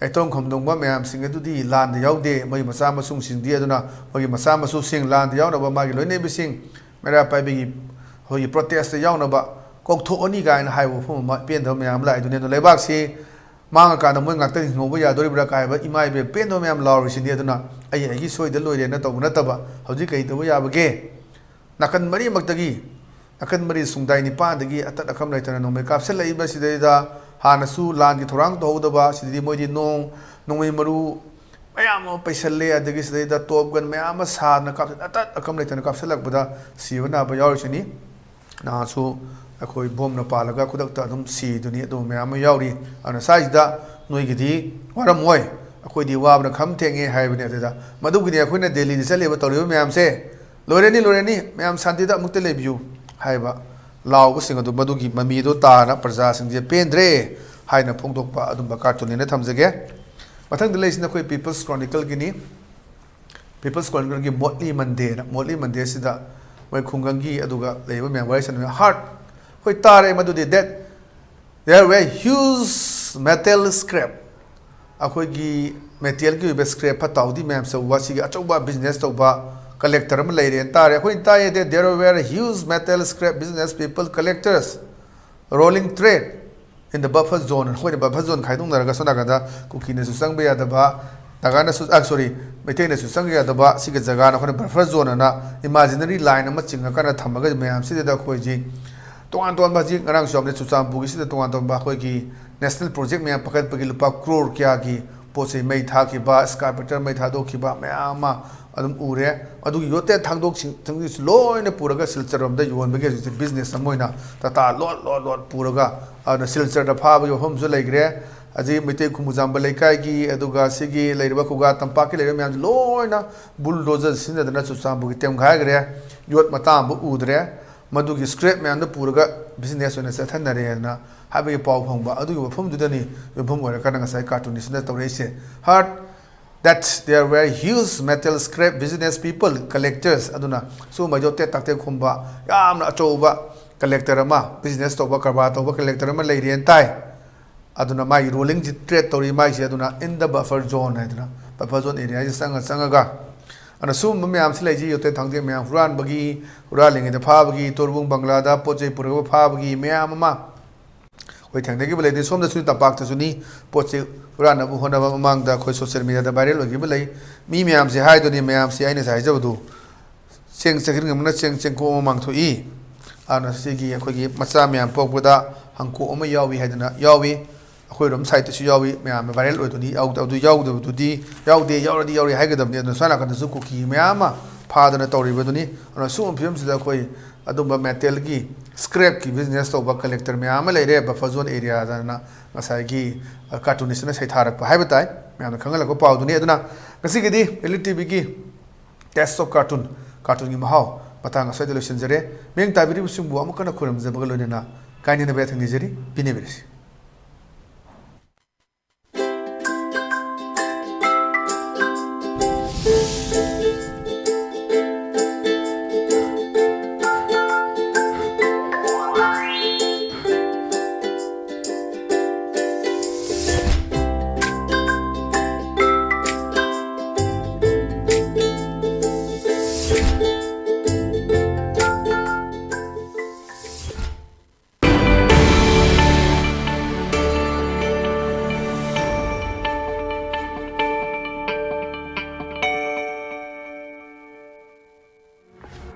ꯌꯥꯏꯊꯣꯛ ꯈꯨꯝꯗꯣꯡꯕ ꯃꯌꯥꯝꯁꯤꯡ ꯑꯗꯨꯗꯤ ꯂꯥꯟꯗ ꯌꯥꯎꯗꯦ꯫ ꯃꯣꯏꯒꯤ ꯃꯆꯥ ꯃꯁꯨꯁꯤꯡꯗꯤ, ꯑꯗꯨꯅ ꯃꯣꯏꯒꯤ ꯃꯆꯥ ꯃꯁꯨꯁꯤꯡ ꯂꯥꯟꯗ ꯌꯥꯎꯅꯕ, ꯃꯥꯒꯤ ꯂꯣꯏꯅꯕꯤꯁꯤꯡ ꯃꯩꯔꯥ ꯄꯥꯏꯕꯤꯒꯤ ꯑꯩꯈꯣꯏꯒꯤ protest ꯇ ꯌꯥꯎꯅꯕ ꯀꯧꯊꯣꯛꯑꯅꯤ ꯀꯥꯏꯅ ꯍꯥꯏꯕ ꯋꯥꯐꯝ ꯑꯃ ꯄꯦꯟꯗꯕ ꯃꯌꯥꯝ ꯑꯃ ꯂꯥꯛꯏꯗꯨꯅꯤ꯫ ꯑꯗꯣ ꯂꯩꯕꯥꯛꯁꯤ ꯃꯥꯡꯉꯀꯥꯟꯗ ꯃꯣꯏ ꯉꯥꯛꯇ ꯍꯤꯡꯍꯧꯕ ꯌꯥꯗꯣꯔꯤꯕ꯭ꯔꯥ ꯀꯥꯏꯕ ꯏꯃꯥ ꯏꯕꯦꯜ ꯄꯦꯟꯗꯕ ꯃꯌꯥꯝ ꯂꯥꯎꯔꯤꯁꯤꯅꯤ꯫ ꯑꯗꯨꯅ ꯑꯩ ꯑꯩꯒꯤ ꯁꯣꯏꯗ ꯂꯣꯏꯔꯦꯅ ꯇꯧꯕ ꯅꯠꯇꯕ ꯍꯧꯖꯤꯛ ꯀꯩ ꯇꯧꯕ ꯌꯥꯕꯒꯦ? ꯅꯥꯀꯟ ꯃꯔꯤꯃꯛꯇꯒꯤ, ꯅꯥꯀꯟ ꯃꯔꯤ ꯁꯨꯡꯗꯥꯏ ꯅꯤꯄꯥꯟꯗꯒꯤ ꯑꯇꯠ ꯑꯈꯝ ꯂꯩꯇꯅ ꯅꯣꯡꯃꯩ ꯀꯥꯞꯁꯤꯜꯂꯛꯏꯕꯁꯤꯗꯩꯗ ꯍꯥꯟꯅꯁꯨ ꯂꯥꯟꯒꯤ ꯊꯧꯔꯥꯡ ꯇꯧꯍꯧꯗꯕ ꯁꯤꯗꯗꯤ ꯃꯣꯏꯗꯤ ꯅꯣꯡ, ꯅꯣꯡꯃꯩ ꯃꯔꯨ ꯃꯌꯥꯝ ꯑꯃ ꯄꯩꯁꯜꯂꯦ꯫ ꯑꯗꯒꯤ ꯁꯤꯗꯩꯗ top gun ꯃꯌꯥꯝ ꯑꯃ ꯁꯥꯗꯅ ꯀꯥꯞꯁꯤꯜ-, ꯑꯇꯠ ꯑꯈꯝ ꯂꯩꯇꯅ ꯀꯥꯞꯁꯤꯜꯂꯛꯄꯗ ꯁꯤꯕ ꯅꯥꯕ ꯌꯥꯎꯔꯤꯁꯤꯅꯤ꯫ ꯅꯍꯥꯟꯁꯨ ꯑꯩꯈꯣꯏ ꯕꯣꯝꯅ ꯄꯥꯜꯂꯒ ꯈꯨꯗꯛꯇ ꯑꯗꯨꯝ ꯁꯤꯗꯨꯅꯤ, ꯑꯗꯨ ꯃꯌꯥꯝ ꯑꯃ ꯌꯥꯎꯔꯤ꯫ ꯑꯗꯨꯅ ꯁ꯭ꯋꯥꯏꯁꯤꯗ ꯅꯣꯏꯒꯤꯗꯤ ꯋꯥꯔꯝꯃꯣꯏ, ꯑꯩꯈꯣꯏꯗꯤ ꯋꯥꯕꯅ ꯈꯝ ꯊꯦꯡꯉꯦ ꯍꯥꯏꯕꯅꯤ꯫ ꯑꯗꯨꯗ ꯃꯗꯨꯒꯤꯅꯤ ꯑꯩꯈꯣꯏꯅ ꯗꯦꯜꯂꯤꯗ ꯆꯠꯂꯤꯕ ꯇꯧꯔꯤꯕ ꯃꯌꯥꯝꯁꯦ꯫ "ꯂꯣꯏꯔꯅꯤ, ꯂꯣꯏꯔꯅꯤ, ꯃꯌꯥꯝ ꯁꯥꯟꯇꯤꯗ ꯑꯃꯨꯛꯇ ꯂꯩꯕꯤꯌꯨ" ꯍꯥꯏꯕ ꯂꯥꯎꯕꯁꯤꯡ ꯑꯗꯨ ꯃꯗꯨꯒꯤ ꯃꯃꯤꯗꯣ ꯇꯥꯅ ꯄ꯭ꯔꯖꯥꯁꯤꯡꯁꯦ ꯄꯦꯟꯗ꯭ꯔꯦ ꯍꯥꯏꯅ ꯐꯣꯡꯗꯣꯛꯄ ꯑꯗꯨꯝꯕ cartoon ꯅꯦꯅ ꯊꯝꯖꯒꯦ꯫ ꯃꯊꯪꯗ ꯂꯩꯁꯤꯅ ꯑꯩꯈꯣꯏ People's Chronicle Guinea. People's Chronicle ꯒꯤ Motley Monday ꯅ, Motley Monday ꯁꯤꯗ ꯃꯣꯏ ꯈꯨꯡꯒꯪꯒꯤ ꯑꯗꯨꯒ ꯂꯩꯕ ꯃꯌꯥꯝ ꯋꯥꯔꯤ ꯁꯥꯟꯅꯕ꯫ Heart, ꯑꯩꯈꯣꯏ ꯇꯥꯔꯦ ꯃꯗꯨꯗꯤ, that there were huge metal scrap, ꯑꯩꯈꯣꯏꯒꯤ metal ꯒꯤ ꯑꯣꯏꯕ scrap ꯐꯠꯇ ꯍꯥꯎꯗꯤ ꯃꯌꯥꯝ ꯆꯧꯕ, ꯁꯤꯒꯤ ꯑꯆꯧꯕ business ꯇꯧꯕ collector ꯑꯃ ꯂꯩꯔꯦꯅ ꯇꯥꯔꯦ꯫ ꯑꯩꯈꯣꯏꯅ ꯇꯥꯏꯌꯦ, that there were huge metal scrap business people, collectors rolling trade in the buffer zone꯫ ꯑꯩꯈꯣꯏꯅ buffer zone ꯈꯥꯏꯗꯣꯛꯅꯔꯒ ꯁꯣꯝ ꯅꯥꯀꯟꯗ ꯀꯨꯀꯤꯅꯁꯨ ꯆꯪꯕ ꯌꯥꯗꯕ, ꯅꯥꯒꯥꯅꯁꯨ, ꯑ, sorry, ꯃꯩꯇꯩꯅꯁꯨ ꯆꯪꯕ ꯌꯥꯗꯕ ꯁꯤꯒꯤ ꯖꯒꯥꯅ ꯑꯩꯈꯣꯏꯅ buffer zone ꯑꯅ imaginary line ꯑꯃ ꯆꯤꯡꯉꯀꯥꯟꯗ ꯊꯝꯃꯒ ꯃꯌꯥꯝꯁꯤꯗ ꯑꯩꯈꯣꯏ ꯍꯧꯖꯤꯛ ꯇꯣꯉꯥꯟ ꯇꯣꯉꯥꯟꯕ, ꯍꯧꯖꯤꯛ ꯉꯔꯥꯡꯁꯨ ꯌꯥꯎꯕꯅꯦ, ꯆꯨꯔꯆꯥꯟꯄꯨꯔꯒꯤꯁꯤꯗ ꯇꯣꯉꯥꯟ ꯇꯣꯉꯥꯟꯕ ꯑꯩꯈꯣꯏꯒꯤ national project ꯃꯌꯥꯝ ꯄꯥꯏꯈꯠꯄꯒꯤ ꯂꯨꯄꯥ ꯀ꯭ꯔꯣꯔ ꯀꯌꯥꯒꯤ ꯄꯣꯠ ꯆꯩ, ꯃꯩ ꯊꯥꯈꯤꯕ, excavator ꯃꯩ ꯊꯥꯗꯣꯛꯈꯤꯕ ꯃꯌꯥꯝ ꯑꯃ ꯑꯗꯨꯝ ꯎꯔꯦ꯫ ꯑꯗꯨꯒꯤ ꯌꯣꯠꯇꯦꯠ ꯊꯥꯡꯗꯣꯛꯁꯤꯡ ꯊꯥꯡꯗꯣꯛꯁꯤꯡ ꯂꯣꯏꯅ ꯄꯨꯔꯒ ꯁꯤꯜꯆꯔ ꯔꯣꯝꯗ ꯌꯣꯟꯕꯒꯤ ꯍꯧꯖꯤꯛꯁꯦ business ꯑꯃ ꯑꯣꯏꯅ ꯇꯥꯇꯥ load load load ꯄꯨꯔꯒ ꯑꯗꯨꯅ ꯁꯤꯜꯆꯔꯗ ꯐꯥꯕꯒꯤ ꯃꯐꯝꯁꯨ ꯂꯩꯈ꯭ꯔꯦ꯫ ꯑꯁꯤ ꯃꯩꯇꯩ ꯈꯨꯃꯨꯖꯥꯝꯕ ꯂꯩꯀꯥꯏꯒꯤ, ꯑꯗꯨꯒ ꯁꯤꯒꯤ ꯂꯩꯔꯤꯕ ꯈꯨꯒꯥ ꯇꯝꯄꯥꯛꯀꯤ ꯂꯩꯔꯤꯕ ꯃꯌꯥꯝꯁꯦ ꯂꯣꯏꯅ bulldozer ꯁꯤꯖꯤꯟꯅꯗꯅ ꯆꯨꯔꯆꯥꯟꯄꯨꯔꯒꯤ ꯇꯦꯝꯈꯥꯏꯈ꯭ꯔꯦ꯫ ꯌꯣꯠ ꯃꯇꯥ ꯑꯃ ꯎꯗ꯭ꯔꯦ꯫ ꯃꯗꯨꯒꯤ scrap ꯃꯌꯥꯝꯗꯨ ꯄꯨꯔꯒ business ꯑꯣꯏꯅ ꯆꯠꯊꯅꯔꯦꯅ ꯍꯥꯏꯕꯒꯤ ꯄꯥꯎ ꯐꯪꯕ꯫ ꯑꯗꯨꯒꯤ ꯋꯥꯐꯝꯗꯨꯗꯅꯤ ꯌꯨꯝꯐꯝ ꯑꯣꯏꯔꯀꯥꯟꯗ ꯉꯁꯥꯏ cartoonistꯅ ꯇꯧꯔꯛꯏꯁꯦ꯫ Heard that there were huge metal scrap business people, collectors, ꯑꯗꯨꯅ ꯁꯤꯒꯨꯝꯕ ꯌꯣꯠꯇꯦꯠ ꯇꯥꯛꯇꯦꯛ ꯈꯨꯝꯕ ꯌꯥꯝꯅ ꯑꯆꯧꯕ collector ꯑꯃ, business ꯇꯧꯕ, ꯀꯔꯕꯥꯔ ꯇꯧꯕ collector ꯑꯃ ꯂꯩꯔꯦꯅ ꯇꯥꯏ꯫ ꯑꯗꯨꯅ ꯃꯥꯒꯤ rolling trade ꯇꯧꯔꯤ ꯃꯥꯏꯁꯦ, ꯑꯗꯨꯅ in the buffer zone ꯍꯥꯏꯗꯅ buffer zone areaꯁꯤ ꯆꯪꯉ ꯆꯪꯉꯒ, ꯑꯗꯨꯅ ꯁꯤꯒꯨꯝꯕ ꯃꯌꯥꯝꯁꯤ ꯂꯩꯁꯤ, ꯌꯣꯠꯇꯦꯠ ꯊꯥꯡꯗꯦꯛ ꯃꯌꯥꯝ ꯍꯨꯔꯥꯟꯕꯒꯤ, ꯍꯨꯔꯥꯜꯂꯤꯉꯩꯗ ꯐꯥꯕꯒꯤ, ꯇꯣꯔꯕꯨꯡ ꯕꯪꯒ꯭ꯂꯥꯗ ꯄꯣꯠ ꯆꯩ ꯄꯨꯔꯒ ꯐꯥꯕꯒꯤ ꯃꯌꯥꯝ ꯑꯃ ꯑꯩꯈꯣꯏ ꯊꯦꯡꯅꯈꯤꯕ ꯂꯩ꯫ ꯑꯗꯩ ꯁꯣꯝꯗꯁꯨ, ꯇꯝꯄꯥꯛꯇꯁꯨꯅꯤ, ꯄꯣꯠ ꯆꯩ ꯍꯨꯔꯥꯟꯅꯕ ꯍꯣꯠꯅꯕ ꯃꯃꯥꯡꯗ ꯑꯩꯈꯣꯏ social mediaꯗ viral ꯑꯣꯏꯈꯤꯕ ꯂꯩ꯫ ꯃꯤ ꯃꯌꯥꯝꯁꯦ ꯍꯥꯏꯗꯨꯅꯤ, ꯃꯌꯥꯝꯁꯦ ꯑꯩꯅ ꯉꯁꯥꯏ ꯍꯥꯏꯖꯕꯗꯨ, ꯆꯦꯡ ꯆꯈꯤꯔꯤꯡ ꯑꯃꯅ ꯆꯦꯡ ꯆꯦꯡꯀꯣꯛ ꯑꯃ ꯃꯥꯡꯊꯣꯛꯏ꯫ ꯑꯗꯨꯅ ꯁꯤꯒꯤ ꯑꯩꯈꯣꯏꯒꯤ ꯃꯆꯥ ꯃꯌꯥꯝ ꯄꯣꯛꯄꯗ ꯍꯪꯀꯣꯛ ꯑꯃ ꯌꯥꯎꯏ ꯍꯥꯏꯗꯅ ꯌꯥꯎꯏ꯫ ꯑꯩꯈꯣꯏꯔꯣꯝ sideꯇꯁꯨ ꯌꯥꯎꯏ, ꯃꯌꯥꯝꯅ viral ꯑꯣꯏꯗꯨꯅꯤ꯫ ꯌꯥꯎꯗ-, ꯑꯗꯨ ꯌꯥꯎꯗꯕꯗꯨꯗꯤ ꯌꯥꯎꯗꯦ, ꯌꯥꯎꯔꯗꯤ ꯌꯥꯎꯔꯤ ꯍꯥꯏꯒꯗꯕꯅꯤ꯫ ꯑꯗꯨꯅ ꯁꯣꯝ ꯅꯥꯀꯟꯗꯁꯨ ꯀꯨꯀꯤ ꯃꯌꯥꯝ ꯑꯃ ꯐꯥꯗꯅ ꯇꯧꯔꯤꯕꯗꯨꯅꯤ꯫ ꯑꯗꯨꯅ ꯁꯤꯒꯨꯝꯕ ꯐꯤꯕꯝꯁꯤꯗ ꯑꯩꯈꯣꯏ ꯑꯗꯨꯝꯕ metalꯒꯤ scrapꯀꯤ business ꯇꯧꯕ collector ꯃꯌꯥꯝ ꯑꯃ ꯂꯩꯔꯦ buffer zone areaꯗꯅ ꯉꯁꯥꯏꯒꯤ, ꯑ, cartoonistꯅ ꯁꯩꯊꯥꯔꯛꯄ ꯍꯥꯏꯕ ꯇꯥꯏ꯫ ꯃꯌꯥꯝꯅ ꯈꯪꯍꯜꯂꯛꯄ ꯄꯥꯎꯗꯨꯅꯤ꯫ ꯑꯗꯨꯅ ꯉꯁꯤꯒꯤꯗꯤ Elite TVꯒꯤ Taste of Cartoon, cartoonꯒꯤ ꯃꯍꯥꯎ ꯃꯇꯥꯡ ꯑꯁ꯭ꯋꯥꯏꯗ ꯂꯣꯏꯁꯤꯟꯖꯔꯦ꯫ ꯃꯤꯠꯌꯦꯡ ꯇꯥꯕꯤꯔꯤꯕꯁꯤꯡꯕꯨ ꯑꯃꯨꯛ ꯍꯟꯅ ꯈꯨꯔꯨꯝꯖꯕꯒ ꯂꯣꯏꯅꯅ ꯀꯥꯏꯅꯅꯕ ꯌꯥꯊꯪ ꯅꯤꯖꯔꯤ꯫ ꯄꯤꯅꯕꯤꯔꯁꯤ꯫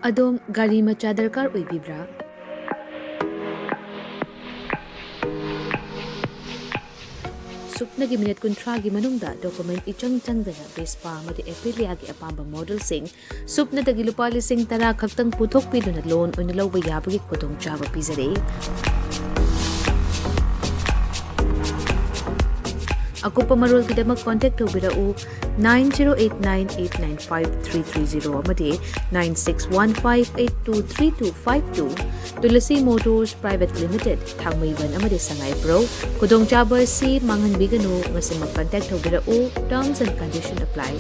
ꯑꯗꯣꯝ ꯒꯥꯔꯤ ꯃꯆꯥ ꯗꯔꯀꯥꯔ ꯑꯣꯏꯕꯤꯕ꯭ꯔꯥ? ꯁꯨꯞꯅꯒꯤ ꯃꯤꯅꯤꯠ ꯀꯨꯟꯊ꯭ꯔꯥꯒꯤ ꯃꯅꯨꯡꯗ ꯗꯣꯀꯨꯃꯦꯟ ꯏꯆꯪ ꯆꯪꯗꯅ ꯚꯦꯁꯄꯥ ꯑꯃꯗꯤ ꯑꯦꯄꯤꯂꯤꯌꯥꯒꯤ ꯑꯄꯥꯝꯕ ꯃꯣꯗꯦꯜꯁꯤꯡ ꯁꯨꯞꯅꯗꯒꯤ ꯂꯨꯄꯥ ꯂꯤꯁꯤꯡ ꯇꯔꯥ ꯈꯛꯇꯪ ꯄꯨꯊꯣꯛꯄꯤꯗꯨꯅ ꯂꯣꯟ ꯑꯣꯏꯅ ꯂꯧꯕ ꯌꯥꯕꯒꯤ ꯈꯨꯗꯣꯡꯆꯥꯕ ꯄꯤꯖꯔꯤ꯫ ꯑꯀꯨꯞꯄ ꯃꯔꯣꯜꯒꯤꯗꯃꯛ ꯀꯣꯟꯇꯦꯛ ꯇꯧꯕꯤꯔꯛꯎ nine zero eight nine eight nine five three three zero ꯑꯃꯗꯤ nine six one five eight two three two five two꯫ Tulsi motors private limited, Thangmeiban ꯑꯃꯗꯤ ꯁꯉꯥꯏꯄ꯭ꯔꯧ꯫ ꯈꯨꯗꯣꯡꯆꯥꯕ ꯑꯁꯤ ꯃꯥꯡꯍꯟꯕꯤꯒꯅꯨ꯫ ꯉꯁꯤꯃꯛ ꯀꯟꯇꯦꯛ ꯇꯧꯕꯤꯔꯛꯎ꯫ Terms and condition apply꯫